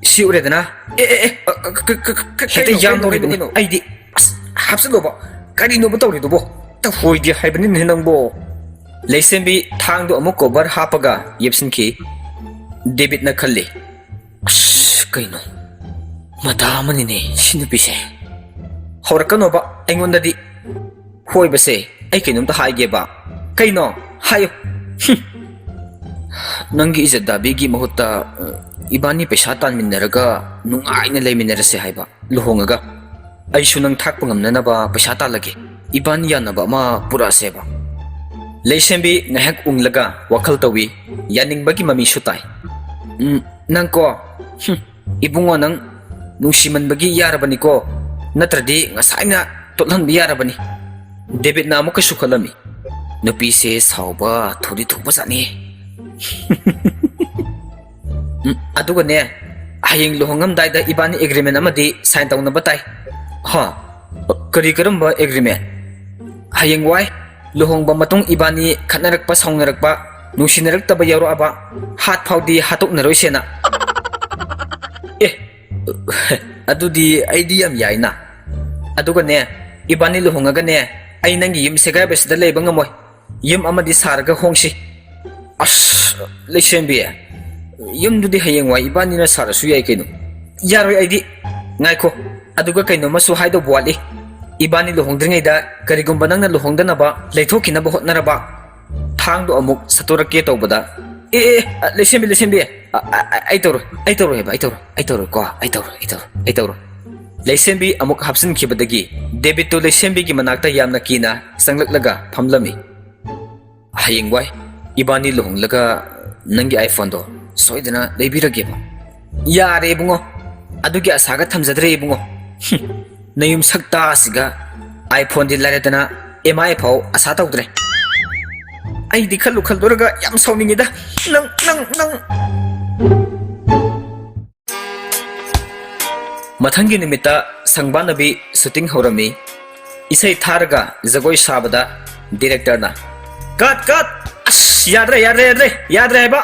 "ꯁꯤ ꯎꯔꯦꯗꯅ?" "ꯑꯦ, ꯑꯦ, ꯑꯦ, ꯑ, ꯑ, ꯀ-, ꯀ-, ꯀ-, ꯀ-, ꯍꯦꯛꯇ ꯀꯩꯅꯣ, ꯌꯥꯝ ꯀꯩꯅꯣ, ꯇꯧꯔꯤꯗꯨꯅꯤ꯫ ꯀꯩꯅꯣ, ꯀꯩꯅꯣ?" ꯑꯩꯗꯤ, "ꯑꯁ, ꯍꯥꯞꯆꯜꯂꯣꯕ꯫ ꯀꯔꯤꯅꯣꯕ ꯇꯧꯔꯤꯗꯨꯕꯣ? ꯇꯧꯍꯣꯏꯗꯦ ꯍꯥꯏꯕꯅꯤꯅꯦ ꯅꯪꯕꯣ!" ꯂꯩꯁꯦꯝꯕꯤ ꯊꯥꯡꯗꯨ ꯑꯃꯨꯛ ꯀꯣꯚꯔ ꯍꯥꯞꯄꯒ ꯌꯦꯞꯁꯤꯟꯈꯤ꯫ ꯗꯦꯕꯤꯠꯅ ꯈꯜꯂꯤ, "ꯑꯁ, ꯀꯩꯅꯣ? ꯃꯇꯥ ꯑꯃꯅꯤꯅꯦ ꯁꯤ ꯅꯨꯄꯤꯁꯦ꯫ ꯍꯧꯔꯛꯀꯅꯣꯕ ꯑꯩꯉꯣꯟꯗꯗꯤ꯫ ꯍꯣꯏꯕꯁꯦ, ꯑꯩ ꯀꯩꯅꯣꯝꯇ ꯍꯥꯏꯒꯦꯕ꯫" "ꯀꯩꯅꯣ? ꯍꯥꯏꯌꯨ꯫" "ꯍꯨꯝ꯫ ꯅꯪꯒꯤ ꯏꯖꯠ ꯗꯥꯕꯤꯒꯤ ꯃꯍꯨꯠꯇ, ꯑ, ꯏꯕꯥꯅꯤ ꯄꯩꯁꯥ ꯇꯥꯟꯃꯤꯟꯅꯔꯒ ꯅꯨꯡꯉꯥꯏꯅ ꯂꯩꯃꯤꯟꯅꯔꯁꯦ ꯍꯥꯏꯕ, ꯂꯨꯍꯣꯡꯉꯒ꯫ ꯑꯩꯁꯨ ꯅꯪ ꯊꯥꯛꯄ ꯉꯝꯅꯅꯕ ꯄꯩꯁꯥ ꯇꯥꯜꯂꯒꯦ꯫ ꯏꯕꯥꯅꯤ ꯌꯥꯅꯕ ꯑꯃ ꯄꯨꯔꯛꯑꯁꯦꯕ꯫" ꯂꯩꯁꯦꯝꯕꯤ ꯉꯥꯏꯍꯥꯛ ꯎꯪꯂꯒ ꯋꯥꯈꯜ ꯇꯧꯏ꯫ ꯌꯥꯅꯤꯡꯕꯒꯤ ꯃꯃꯤꯁꯨ ꯇꯥꯏ꯫ "ꯎꯝ, ꯅꯪꯀꯣ, ꯍꯨꯝ, ꯏꯕꯨꯡꯉꯣ, ꯅꯪ ꯅꯨꯡꯁꯤꯃꯟꯕꯒꯤ ꯌꯥꯔꯕꯅꯤꯀꯣ, ꯅꯠꯇ꯭ꯔꯗꯤ ꯉꯁꯥꯏꯅ ꯇꯣꯠꯍꯟꯕ ꯌꯥꯔꯕꯅꯤ꯫" ꯗꯦꯕꯤꯠꯅ ꯑꯃꯨꯛꯀꯁꯨ ꯈꯜꯂꯝꯃꯤ, "ꯅꯨꯄꯤꯁꯦ ꯁꯥꯎꯕ ꯊꯨꯗꯤ ꯊꯨꯕꯖꯥꯠꯅꯤ꯫" "ꯎꯝ, ꯑꯗꯨꯒꯅꯦ, ꯍꯌꯦꯡ ꯂꯨꯍꯣꯡꯉꯝꯗꯥꯏꯗ ꯏꯕꯥꯅꯤ ꯑꯦꯒ꯭ꯔꯤꯃꯦꯟ ꯑꯃꯗꯤ ꯁꯥꯏꯟ ꯇꯧꯅꯕ ꯇꯥꯏ꯫" "ꯍꯥ? ꯀꯔꯤ, ꯀꯔꯝꯕ ꯑꯦꯒ꯭ꯔꯤꯃꯦꯟ?" "ꯍꯌꯦꯡ ꯋꯥꯏ ꯂꯨꯍꯣꯡꯕ ꯃꯇꯨꯡ ꯏꯕꯥꯅꯤ ꯈꯠꯅꯔꯛꯄ, ꯁꯥꯎꯅꯔꯛꯄ, ꯅꯨꯡꯁꯤꯅꯔꯛꯇꯕ ꯌꯥꯎꯔꯛꯑꯕ, ꯍꯥꯠ ꯐꯥꯎꯗꯤ ꯍꯥꯠꯇꯣꯛꯅꯔꯣꯏꯁꯦꯅ꯫" "ꯑꯦ, ꯑꯗꯨꯗꯤ ꯑꯩꯗꯤ ꯌꯥꯝ ꯌꯥꯏꯅ꯫ ꯑꯗꯨꯒꯅꯦ, ꯏꯕꯥꯅꯤ ꯂꯨꯍꯣꯡꯉꯒꯅꯦ, ꯑꯩ ꯅꯪꯒꯤ ꯌꯨꯝ ꯁꯦꯒꯥꯏꯕꯁꯤꯗ ꯂꯩꯕ ꯉꯝꯃꯣꯏ꯫ ꯌꯨꯝ ꯑꯃꯗꯤ ꯁꯥꯔꯒ ꯍꯣꯡꯁꯤ꯫" "ꯑꯁ, ꯂꯩꯁꯦꯝꯕꯤ, ꯌꯨꯝꯗꯨꯗꯤ ꯍꯌꯦꯡꯋꯥꯏ ꯏꯕꯥꯅꯤꯅ ꯁꯥꯔꯁꯨ ꯌꯥꯏ ꯀꯩꯅꯣ꯫" "ꯌꯥꯔꯣꯏ ꯑꯩꯗꯤ꯫ ꯉꯥꯏꯈꯣ, ꯑꯗꯨꯒ ꯀꯩꯅꯣꯝꯃꯁꯨ ꯍꯥꯏꯗꯧꯕ ꯋꯥꯠꯂꯤ꯫ ꯏꯕꯥꯅꯤ ꯂꯨꯍꯣꯡꯗ꯭ꯔꯤꯉꯩꯗ ꯀꯔꯤꯒꯨꯝꯕ ꯅꯪꯅ ꯂꯨꯍꯣꯡꯗꯅꯕ ꯂꯩꯊꯣꯛꯈꯤꯅꯕ ꯍꯣꯠꯅꯔꯕ꯫" ꯊꯥꯡꯗꯣ ꯑꯃꯨꯛ ꯁꯠꯇꯣꯔꯛꯀꯦ ꯇꯧꯕꯗ, "ꯑꯦ, ꯑꯦ, ꯑ, ꯂꯩꯁꯦꯝꯕꯤ, ꯂꯩꯁꯦꯝꯕꯤ, ꯑ, ꯑ, ꯑ, ꯑꯩ ꯇꯧꯔꯣꯏ, ꯑꯩ ꯇꯧꯔꯣꯏ ꯍꯥꯏꯕ, ꯑꯩ ꯇꯧꯔꯣꯏ, ꯑꯩ ꯇꯧꯔꯣꯏꯀꯣ, ꯑꯩ ꯇꯧꯔꯣꯏ, ꯑꯩ ꯇꯧꯔꯣꯏ, ꯑꯩ ꯇꯧꯔꯣꯏ꯫" ꯂꯩꯁꯦꯝꯕꯤ ꯑꯃꯨꯛ ꯍꯥꯞꯆꯤꯟꯈꯤꯕꯗꯒꯤ ꯗꯦꯕꯤꯠꯇꯨ ꯂꯩꯁꯦꯝꯕꯤꯒꯤ ꯃꯅꯥꯛꯇ ꯌꯥꯝꯅ ꯀꯤꯅ ꯆꯪꯂꯛꯂꯒ ꯐꯝꯂꯝꯃꯤ꯫ "ꯍꯌꯦꯡꯋꯥꯏ ꯏꯕꯥꯅꯤ ꯂꯨꯍꯣꯡꯂꯒ ꯅꯪꯒꯤ iPhoneꯗꯣ ꯁꯣꯏꯗꯅ ꯂꯩꯕꯤꯔꯒꯦꯕ꯫ ꯌꯥꯔꯦ ꯏꯕꯨꯡꯉꯣ, ꯑꯗꯨꯒꯤ ꯑꯁꯥꯒ ꯊꯝꯖꯗ꯭ꯔꯦ ꯏꯕꯨꯡꯉꯣ꯫ ꯍꯨꯝ, ꯅꯌꯨꯝ ꯁꯛꯇꯥꯁꯤꯒ iPhoneꯗꯤ ꯂꯥꯏꯔꯗꯅ MI ꯐꯥꯎ ꯑꯁꯥ ꯇꯧꯗ꯭ꯔꯦ꯫ ꯑꯩꯗꯤ ꯈꯜꯂꯨ ꯈꯜꯂꯨꯔꯒ ꯌꯥꯝ ꯁꯥꯎꯅꯤꯡꯉꯤꯗ꯫ ꯅꯪ, ꯅꯪ, ꯅꯪ꯫ ꯃꯊꯪꯒꯤ ꯅꯨꯃꯤꯠꯇ ꯁꯪꯕꯥꯅꯕꯤ shooting ꯍꯧꯔꯝꯃꯤ꯫ ꯏꯁꯩ ꯊꯥꯔꯒ ꯖꯒꯣꯏ ꯁꯥꯕꯗ directorꯅ, "Cut, cut! ꯑꯁ, ꯌꯥꯗ꯭ꯔꯦ, ꯌꯥꯗ꯭ꯔꯦ, ꯌꯥꯗ꯭ꯔꯦ, ꯌꯥꯗ꯭ꯔꯦ ꯍꯥꯏꯕ!"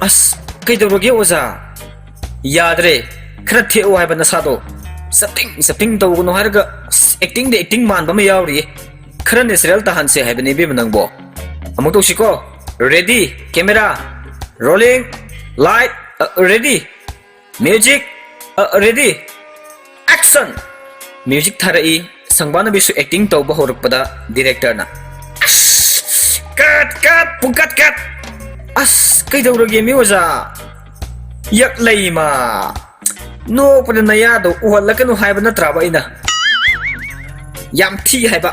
"ꯑꯁ, ꯀꯩꯗꯧꯔꯒꯦ ꯑꯣꯖꯥ?" "ꯌꯥꯗ꯭ꯔꯦ, ꯈꯔ ꯊꯦꯛꯑꯣ ꯍꯥꯏꯕ ꯅꯁꯥꯗꯣ꯫ ꯆꯞꯇꯤꯡ ꯆꯞꯇꯤꯡ ꯇꯧꯒꯅꯨ ꯍꯥꯏꯔꯒ, ꯑꯁ, actingꯗ acting ꯃꯥꯟꯕ ꯑꯃ ꯌꯥꯎꯔꯤꯌꯦ꯫ ꯈꯔ natural ꯇꯥꯍꯟꯁꯦ ꯍꯥꯏꯕꯅꯦ ꯏꯕꯦꯝꯃ ꯅꯪꯕꯣ꯫ ꯑꯃꯨꯛ ꯇꯧꯁꯤꯀꯣ꯫ Ready, camera, rolling, light, uh, ready, music, uh, ready, action!" Music ꯊꯥꯔꯛꯏ꯫ ꯁꯪꯕꯥꯅꯕꯤꯁꯨ acting ꯇꯧꯕ ꯍꯧꯔꯛꯄꯗ directorꯅ, "ꯑꯁ, cut, cut, ꯄꯨꯡ cut, cut! ꯑꯁ, ꯀꯩꯗꯧꯔꯒꯦ ꯃꯤ ꯑꯣꯖꯥ? ꯌꯥꯛꯂꯩꯃ! ꯅꯣꯛꯄꯗ ꯅꯌꯥꯗꯣ ꯎꯍꯜꯂꯛꯀꯅꯨ ꯍꯥꯏꯕ ꯅꯠꯇ꯭ꯔꯕ ꯑꯩꯅ? ꯌꯥꯝ ꯊꯤ ꯍꯥꯏꯕ꯫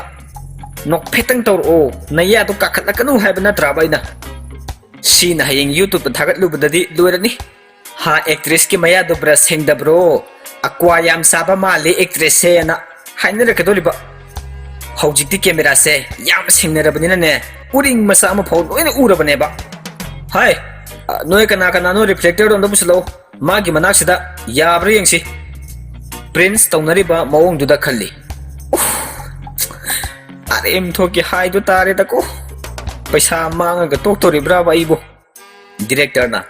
ꯅꯣꯛꯐꯦꯠꯇꯪ ꯇꯧꯔꯛꯑꯣ, ꯅꯌꯥꯗꯣ ꯀꯥꯈꯠꯂꯛꯀꯅꯨ ꯍꯥꯏꯕ ꯅꯠꯇ꯭ꯔꯕ ꯑꯩꯅ?" ꯁꯤꯅ ꯍꯌꯦꯡ YouTubeꯇ ꯊꯥꯒꯠꯂꯨꯕꯗꯗꯤ ꯂꯣꯏꯔꯅꯤ꯫ "ꯍꯥ, actressꯀꯤ ꯃꯌꯥꯗꯨ brush ꯁꯦꯡꯗꯕ꯭ꯔꯣ? ꯑꯀ꯭ꯋꯥ ꯌꯥꯝ ꯆꯥꯕ ꯃꯥꯜꯂꯦ actressꯁꯦꯅ" ꯍꯥꯏꯅꯔꯛꯀꯗꯧꯔꯤꯕ꯫ ꯍꯧꯖꯤꯛꯇꯤ cameraꯁꯦ ꯌꯥꯝ ꯁꯦꯡꯅꯔꯕꯅꯤꯅꯅꯦ, ꯎꯔꯤꯡ ꯃꯆꯥ ꯑꯃ ꯐꯥꯎ ꯂꯣꯏꯅ ꯎꯔꯕꯅꯦꯕ꯫ "ꯍꯥꯏ, ꯑ, ꯅꯣꯏ ꯀꯅꯥ ꯀꯅꯥꯅꯣ reflectorꯗꯣ ꯑꯝꯇ ꯄꯨꯁꯤꯜꯂꯛꯑꯣ, ꯃꯥꯒꯤ ꯃꯅꯥꯛꯁꯤꯗ ꯌꯥꯕ꯭ꯔꯥ ꯌꯦꯡꯁꯤ꯫" Prince ꯇꯧꯅꯔꯤꯕ ꯃꯑꯣꯡꯗꯨꯗ ꯈꯜꯂꯤ, "ꯎꯐ, ꯑꯔꯦꯝ ꯊꯣꯛꯀꯤ ꯍꯥꯏꯗꯨ ꯇꯥꯔꯦꯗꯀꯣ꯫ ꯄꯩꯁꯥ ꯃꯥꯡꯉꯒ ꯇꯣꯛꯇꯣꯔꯤꯕ꯭ꯔꯥꯕ ꯑꯩꯕꯨ?" Directorꯅ,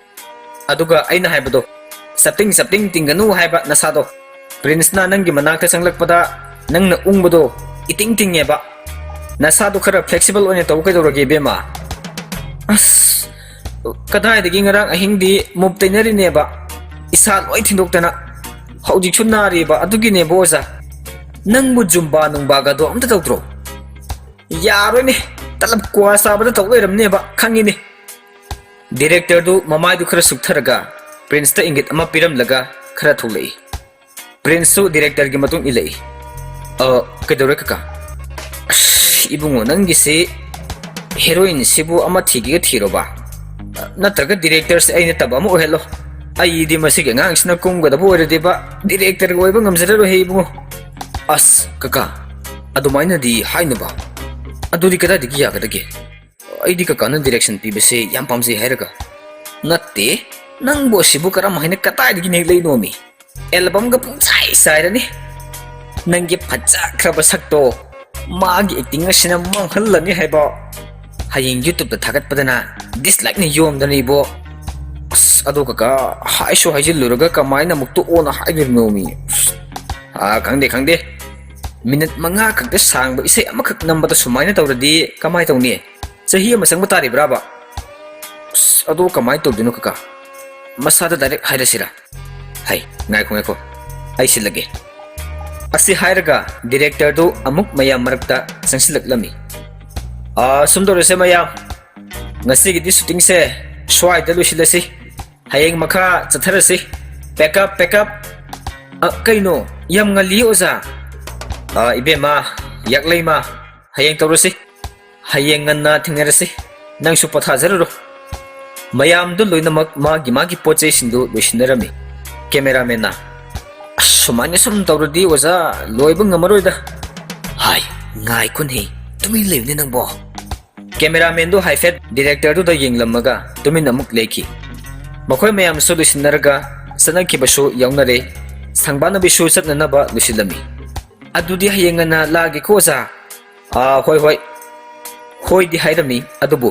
"ꯑꯗꯨꯒ ꯑꯩꯅ ꯍꯥꯏꯕꯗꯣ, ꯆꯞꯇꯤꯡ ꯆꯞꯇꯤꯡ ꯇꯤꯡꯒꯅꯨ ꯍꯥꯏꯕ ꯅꯁꯥꯗꯣ꯫ Princeꯅ ꯅꯪꯒꯤ ꯃꯅꯥꯛꯇ ꯆꯪꯂꯛꯄꯗ ꯅꯪꯅ ꯎꯪꯕꯗꯣ ꯏꯇꯤꯡ ꯇꯤꯡꯉꯦꯕ꯫ ꯅꯁꯥꯗꯣ ꯈꯔ flexible ꯑꯣꯏꯅ ꯇꯧ ꯀꯩꯗꯧꯔꯒꯦ ꯏꯕꯦꯝꯃ?" ꯑꯁ, ꯀꯗꯥꯏꯗꯒꯤ ꯉꯔꯥꯡ ꯑꯍꯤꯡꯗꯤ ꯃꯨꯞ ꯇꯩꯅꯔꯤꯅꯦꯕ, ꯏꯁꯥ ꯂꯣꯏ ꯊꯤꯟꯗꯣꯛꯇꯅ꯫ ꯍꯧꯖꯤꯛꯁꯨ ꯅꯥꯔꯤꯕ ꯑꯗꯨꯒꯤꯅꯦꯕ ꯑꯣꯖꯥ꯫ ꯅꯪꯕꯨ ꯖꯨꯝꯕꯥ ꯅꯨꯡꯕꯥꯒꯗꯣ ꯑꯝꯇ ꯇꯧꯗ꯭ꯔꯣ? ꯌꯥꯔꯣꯏꯅꯦ, ꯇꯂꯞ ꯀ꯭ꯋꯥ ꯆꯥꯕꯗ ꯇꯧ ꯂꯩꯔꯝꯅꯦꯕ, ꯈꯪꯉꯤꯅꯦ꯫ Directorꯗꯨ ꯃꯃꯥꯏꯗꯨ ꯈꯔ ꯁꯨꯛꯊꯔꯒ Princeꯇ ꯏꯪꯒꯤꯠ ꯑꯃ ꯄꯤꯔꯝꯂꯒ ꯈꯔ ꯊꯣꯛꯂꯛꯏ꯫ Princeꯁꯨ directorꯒꯤ ꯃꯇꯨꯡ ꯏꯜꯂꯛꯏ꯫ "ꯑ, ꯀꯩꯗꯧꯔꯦ ꯀꯀꯥ?" "ꯑꯁ, ꯏꯕꯨꯡꯉꯣ, ꯅꯪꯒꯤꯁꯤ heroineꯁꯤꯕꯨ ꯑꯃ ꯊꯤꯒꯦꯒ ꯊꯤꯔꯣꯕ?" ꯅꯠꯇ꯭ꯔꯒ ꯗꯤꯔꯦꯛꯇꯔꯁꯦ ꯑꯩ ꯅꯠꯇꯕ ꯑꯃ ꯑꯣꯏꯍꯜꯂꯣ꯫ ꯑꯩꯗꯤ ꯃꯁꯤꯒꯤ ꯑꯉꯥꯡꯁꯤꯅ ꯀꯨꯝꯒꯗꯕ ꯑꯣꯏꯔꯗꯤꯕ ꯗꯤꯔꯦꯛꯇꯔꯒ ꯑꯣꯏꯕ ꯉꯝꯖꯔꯔꯣꯏꯍꯦ ꯏꯕꯨꯡꯉꯣ꯫ ꯑꯁ ꯀꯀꯥ, ꯑꯗꯨꯃꯥꯏꯅꯗꯤ ꯍꯥꯏꯅꯨꯕ꯫ ꯑꯗꯨꯗꯤ ꯀꯗꯥꯏꯗꯒꯤ ꯌꯥꯒꯗꯒꯦ? ꯑꯩꯗꯤ ꯀꯀꯥꯅ ꯗꯤꯔꯦꯛꯁꯟ ꯄꯤꯕꯁꯦ ꯌꯥꯝ ꯄꯥꯝꯖꯩ ꯍꯥꯏꯔꯒ꯫ ꯅꯠꯇꯦ, ꯅꯪꯕꯨ ꯑꯁꯤꯕꯨ ꯀꯔꯝ ꯍꯥꯏꯅ ꯀꯗꯥꯏꯗꯒꯤ ꯅꯦꯛꯂꯛꯏꯅꯣꯃꯤ? ꯑꯦꯜꯕꯝꯒ ꯄꯨꯡꯆꯥꯏ ꯆꯥꯏꯔꯅꯤ꯫ ꯅꯪꯒꯤ ꯐꯖꯈ꯭ꯔꯕ ꯁꯛꯇꯣ ꯃꯥꯒꯤ ꯑꯦꯛꯇꯤꯡ ꯑꯁꯤꯅ ꯃꯥꯡꯍꯜꯂꯅꯤ ꯍꯥꯏꯕ꯫ ꯍꯌꯦꯡ ꯌꯨꯇ꯭ꯌꯨꯕꯇ ꯊꯥꯒꯠꯄꯗꯅ ꯗꯤꯁꯂꯥꯏꯛꯅ ꯌꯣꯝꯗꯅ ꯏꯕꯣ꯫ ꯑꯁ ꯑꯗꯣ ꯀꯀꯥ, ꯍꯥꯏꯁꯨ ꯍꯥꯏꯖꯤꯜꯂꯨꯔꯒ ꯀꯃꯥꯏꯅ ꯑꯃꯨꯛ ꯇꯣꯛꯑꯣꯅ ꯍꯥꯏꯗꯣꯏꯅꯣꯃꯤ? ꯑꯁ, ꯑꯥ, ꯈꯪꯗꯦ ꯈꯪꯗꯦ, ꯃꯤꯅꯤꯠ ꯃꯉꯥ ꯈꯛꯇ ꯁꯥꯡꯕ ꯏꯁꯩ ꯑꯃꯈꯛ ꯅꯝꯕꯗ ꯁꯨꯃꯥꯏꯅ ꯇꯧꯔꯗꯤ ꯀꯃꯥꯏꯅ ꯇꯧꯅꯤ? ꯆꯍꯤ ꯑꯃ ꯆꯪꯕ ꯇꯥꯔꯤꯕ꯭ꯔꯥꯕ? ꯑꯁ, ꯑꯗꯣ ꯀꯃꯥꯏꯅ ꯇꯧꯗꯣꯏꯅꯣ ꯀꯀꯥ? ꯃꯁꯥꯗ ꯗꯥꯏꯔꯦꯛ ꯍꯥꯏꯔꯁꯤꯔꯥ? ꯍꯩ, ꯉꯥꯏꯈꯣ ꯉꯥꯏꯈꯣ, ꯑꯩ ꯁꯤꯜꯂꯒꯦ꯫ ꯑꯁꯤ ꯍꯥꯏꯔꯒ ꯗꯤꯔꯦꯛꯇꯔꯗꯨ ꯑꯃꯨꯛ ꯃꯌꯥꯝ ꯃꯔꯛꯇ ꯆꯪꯁꯤꯜꯂꯛꯂꯝꯃꯤ꯫ ꯑꯥ, ꯁꯨꯝ ꯇꯧꯔꯁꯦ ꯃꯌꯥꯝ, ꯉꯁꯤꯒꯤꯗꯤ ꯁꯨꯇꯤꯡꯁꯦ ꯁ꯭ꯋꯥꯏꯗ ꯂꯣꯏꯁꯤꯜꯂꯁꯤ꯫ ꯍꯌꯦꯡ ꯃꯈꯥ ꯆꯠꯊꯔꯁꯤ꯫ Pack up, pack up꯫ ꯑ, ꯀꯩꯅꯣ? ꯌꯥꯝ ꯉꯜꯂꯤ ꯑꯣꯖꯥ꯫ ꯑ, ꯏꯕꯦꯝꯃ, ꯌꯥꯛꯂꯩꯃ, ꯍꯌꯦꯡ ꯇꯧꯔꯁꯤ꯫ ꯍꯌꯦꯡ ꯉꯟꯅ ꯊꯦꯡꯅꯔꯁꯤ꯫ ꯅꯪꯁꯨ ꯄꯣꯊꯥꯖꯔꯨꯔꯣ꯫ ꯃꯌꯥꯝꯗꯨ ꯂꯣꯏꯅꯃꯛ ꯃꯥꯒꯤ ꯃꯥꯒꯤ ꯄꯣꯠ ꯆꯩꯁꯤꯡꯗꯨ ꯂꯣꯏꯁꯤꯟꯅꯔꯝꯃꯤ꯫ ꯀꯦꯃꯦꯔꯥꯃꯦꯟꯅ, "ꯑꯁ, ꯁꯨꯃꯥꯏꯅ ꯁꯨꯝ ꯇꯧꯔꯗꯤ ꯑꯣꯖꯥ ꯂꯣꯏꯕ ꯉꯝꯃꯔꯣꯏꯗ꯫" "ꯍꯥꯏ, ꯉꯥꯏꯈꯣꯅꯦ, ꯇꯨꯃꯤꯟ ꯂꯩꯌꯨꯅꯦ ꯅꯪꯕꯣ꯫" ꯀꯦꯃꯦꯔꯥꯃꯦꯟꯗꯨ ꯍꯥꯏꯐꯦꯠ ꯗꯤꯔꯦꯛꯇꯔꯗꯨꯗ ꯌꯦꯡꯂꯝꯃꯒ ꯇꯨꯃꯤꯟ ꯑꯃꯨꯛ ꯂꯩꯈꯤ꯫ ꯃꯈꯣꯏ ꯃꯌꯥꯝꯁꯨ ꯂꯣꯏꯁꯤꯟꯅꯔꯒ ꯆꯠꯅꯈꯤꯕꯁꯨ ꯌꯥꯎꯅꯔꯦ꯫ ꯁꯪꯕꯥꯅꯕꯤꯁꯨ ꯆꯠꯅꯅꯕ ꯂꯣꯏꯁꯤꯜꯂꯝꯃꯤ꯫ "ꯑꯗꯨꯗꯤ ꯍꯌꯦꯡ ꯉꯟꯅ ꯂꯥꯛꯑꯒꯦꯀꯣ ꯑꯣꯖꯥ꯫" "ꯑꯥ, ꯍꯣꯏ, ꯍꯣꯏ꯫" ꯍꯣꯏꯗꯤ ꯍꯥꯏꯔꯝꯃꯤ, ꯑꯗꯨꯕꯨ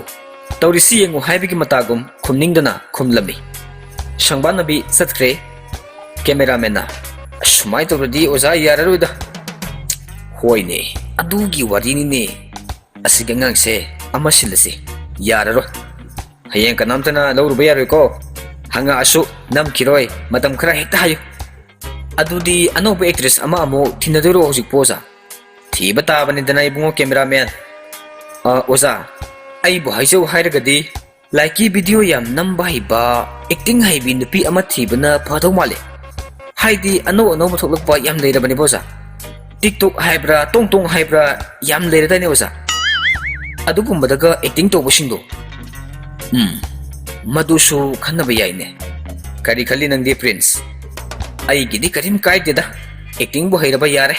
"ꯇꯧꯔꯤꯁꯤ ꯌꯦꯡꯉꯨ" ꯍꯥꯏꯕꯒꯤ ꯃꯇꯥꯒꯨꯝ ꯈꯨꯝꯅꯤꯡꯗꯅ ꯈꯨꯝꯂꯝꯃꯤ꯫ ꯁꯪꯕꯥꯅꯕꯤ ꯆꯠꯈ꯭ꯔꯦ꯫ ꯀꯦꯃꯦꯔꯥꯃꯦꯟꯅ, "ꯑꯁ, ꯁꯨꯃꯥꯏꯅ ꯇꯧꯔꯗꯤ ꯑꯣꯖꯥ ꯌꯥꯔꯔꯣꯏꯗ꯫" "ꯍꯣꯏꯅꯦ, ꯑꯗꯨꯒꯤ ꯋꯥꯔꯤꯅꯤꯅꯦ꯫ ꯑꯁꯤꯒꯤ ꯑꯉꯥꯡꯁꯦ ꯑꯃ ꯁꯤꯜꯂꯁꯤ꯫ ꯌꯥꯔꯔꯣꯏ꯫ ꯍꯌꯦꯡ ꯀꯅꯥꯝꯇꯅ ꯂꯧꯔꯨꯕ ꯌꯥꯔꯣꯏꯀꯣ꯫ ꯍꯪꯉꯛꯑꯁꯨ ꯅꯝꯈꯤꯔꯣꯏ꯫ ꯃꯇꯝ ꯈꯔ ꯍꯦꯛꯇ ꯍꯥꯏꯌꯨ꯫" "ꯑꯗꯨꯗꯤ ꯑꯅꯧꯕ ꯑꯦꯛꯇ꯭ꯔꯦꯁ ꯑꯃ ꯑꯃꯨꯛ ꯊꯤꯅꯗꯣꯏꯔꯣ ꯍꯧꯖꯤꯛꯄꯨ ꯑꯣꯖꯥ?" "ꯊꯤꯕ ꯇꯥꯕꯅꯤꯗꯅ ꯏꯕꯨꯡꯉꯣ ꯀꯦꯃꯦꯔꯥꯃꯦꯟ꯫" "ꯑ, ꯑꯣꯖꯥ, ꯑꯩꯕꯨ ꯍꯥꯏꯖꯧ ꯍꯥꯏꯔꯒꯗꯤ ꯂꯥꯏꯛꯀꯤ ꯚꯤꯗꯤꯑꯣ ꯌꯥꯝ ꯅꯝꯕ ꯍꯩꯕ, ꯑꯦꯛꯇꯤꯡ ꯍꯩꯕꯤ ꯅꯨꯄꯤ ꯑꯃ ꯊꯤꯕꯅ ꯐꯗꯧ ꯃꯥꯜꯂꯦ꯫ ꯍꯥꯏꯗꯤ ꯑꯅꯧ ꯑꯅꯧꯕ ꯊꯣꯛꯂꯛꯄ ꯌꯥꯝ ꯂꯩꯔꯕꯅꯦꯕ ꯑꯣꯖꯥ꯫ ꯇꯤꯛꯇꯣꯛ ꯍꯥꯏꯕ꯭ꯔꯥ, ꯇꯣꯡ ꯇꯣꯡ ꯍꯥꯏꯕ꯭ꯔꯥ, ꯌꯥꯝ ꯂꯩꯔꯗꯥꯏꯅꯦ ꯑꯣꯖꯥ? ꯑꯗꯨꯒꯨꯝꯕꯗꯒ ꯑꯦꯛꯇꯤꯡ ꯇꯧꯕꯁꯤꯡꯗꯣ꯫" "ꯎꯝ, ꯃꯗꯨꯁꯨ ꯈꯟꯅꯕ ꯌꯥꯏꯅꯦ꯫ ꯀꯔꯤ ꯈꯜꯂꯤ ꯅꯪꯗꯤ, ꯄ꯭ꯔꯤꯟꯁ? ꯑꯩꯒꯤꯗꯤ ꯀꯔꯤꯝ ꯀꯥꯏꯗꯦꯗ, ꯑꯦꯛꯇꯤꯡꯕꯨ ꯍꯩꯔꯕ ꯌꯥꯔꯦ꯫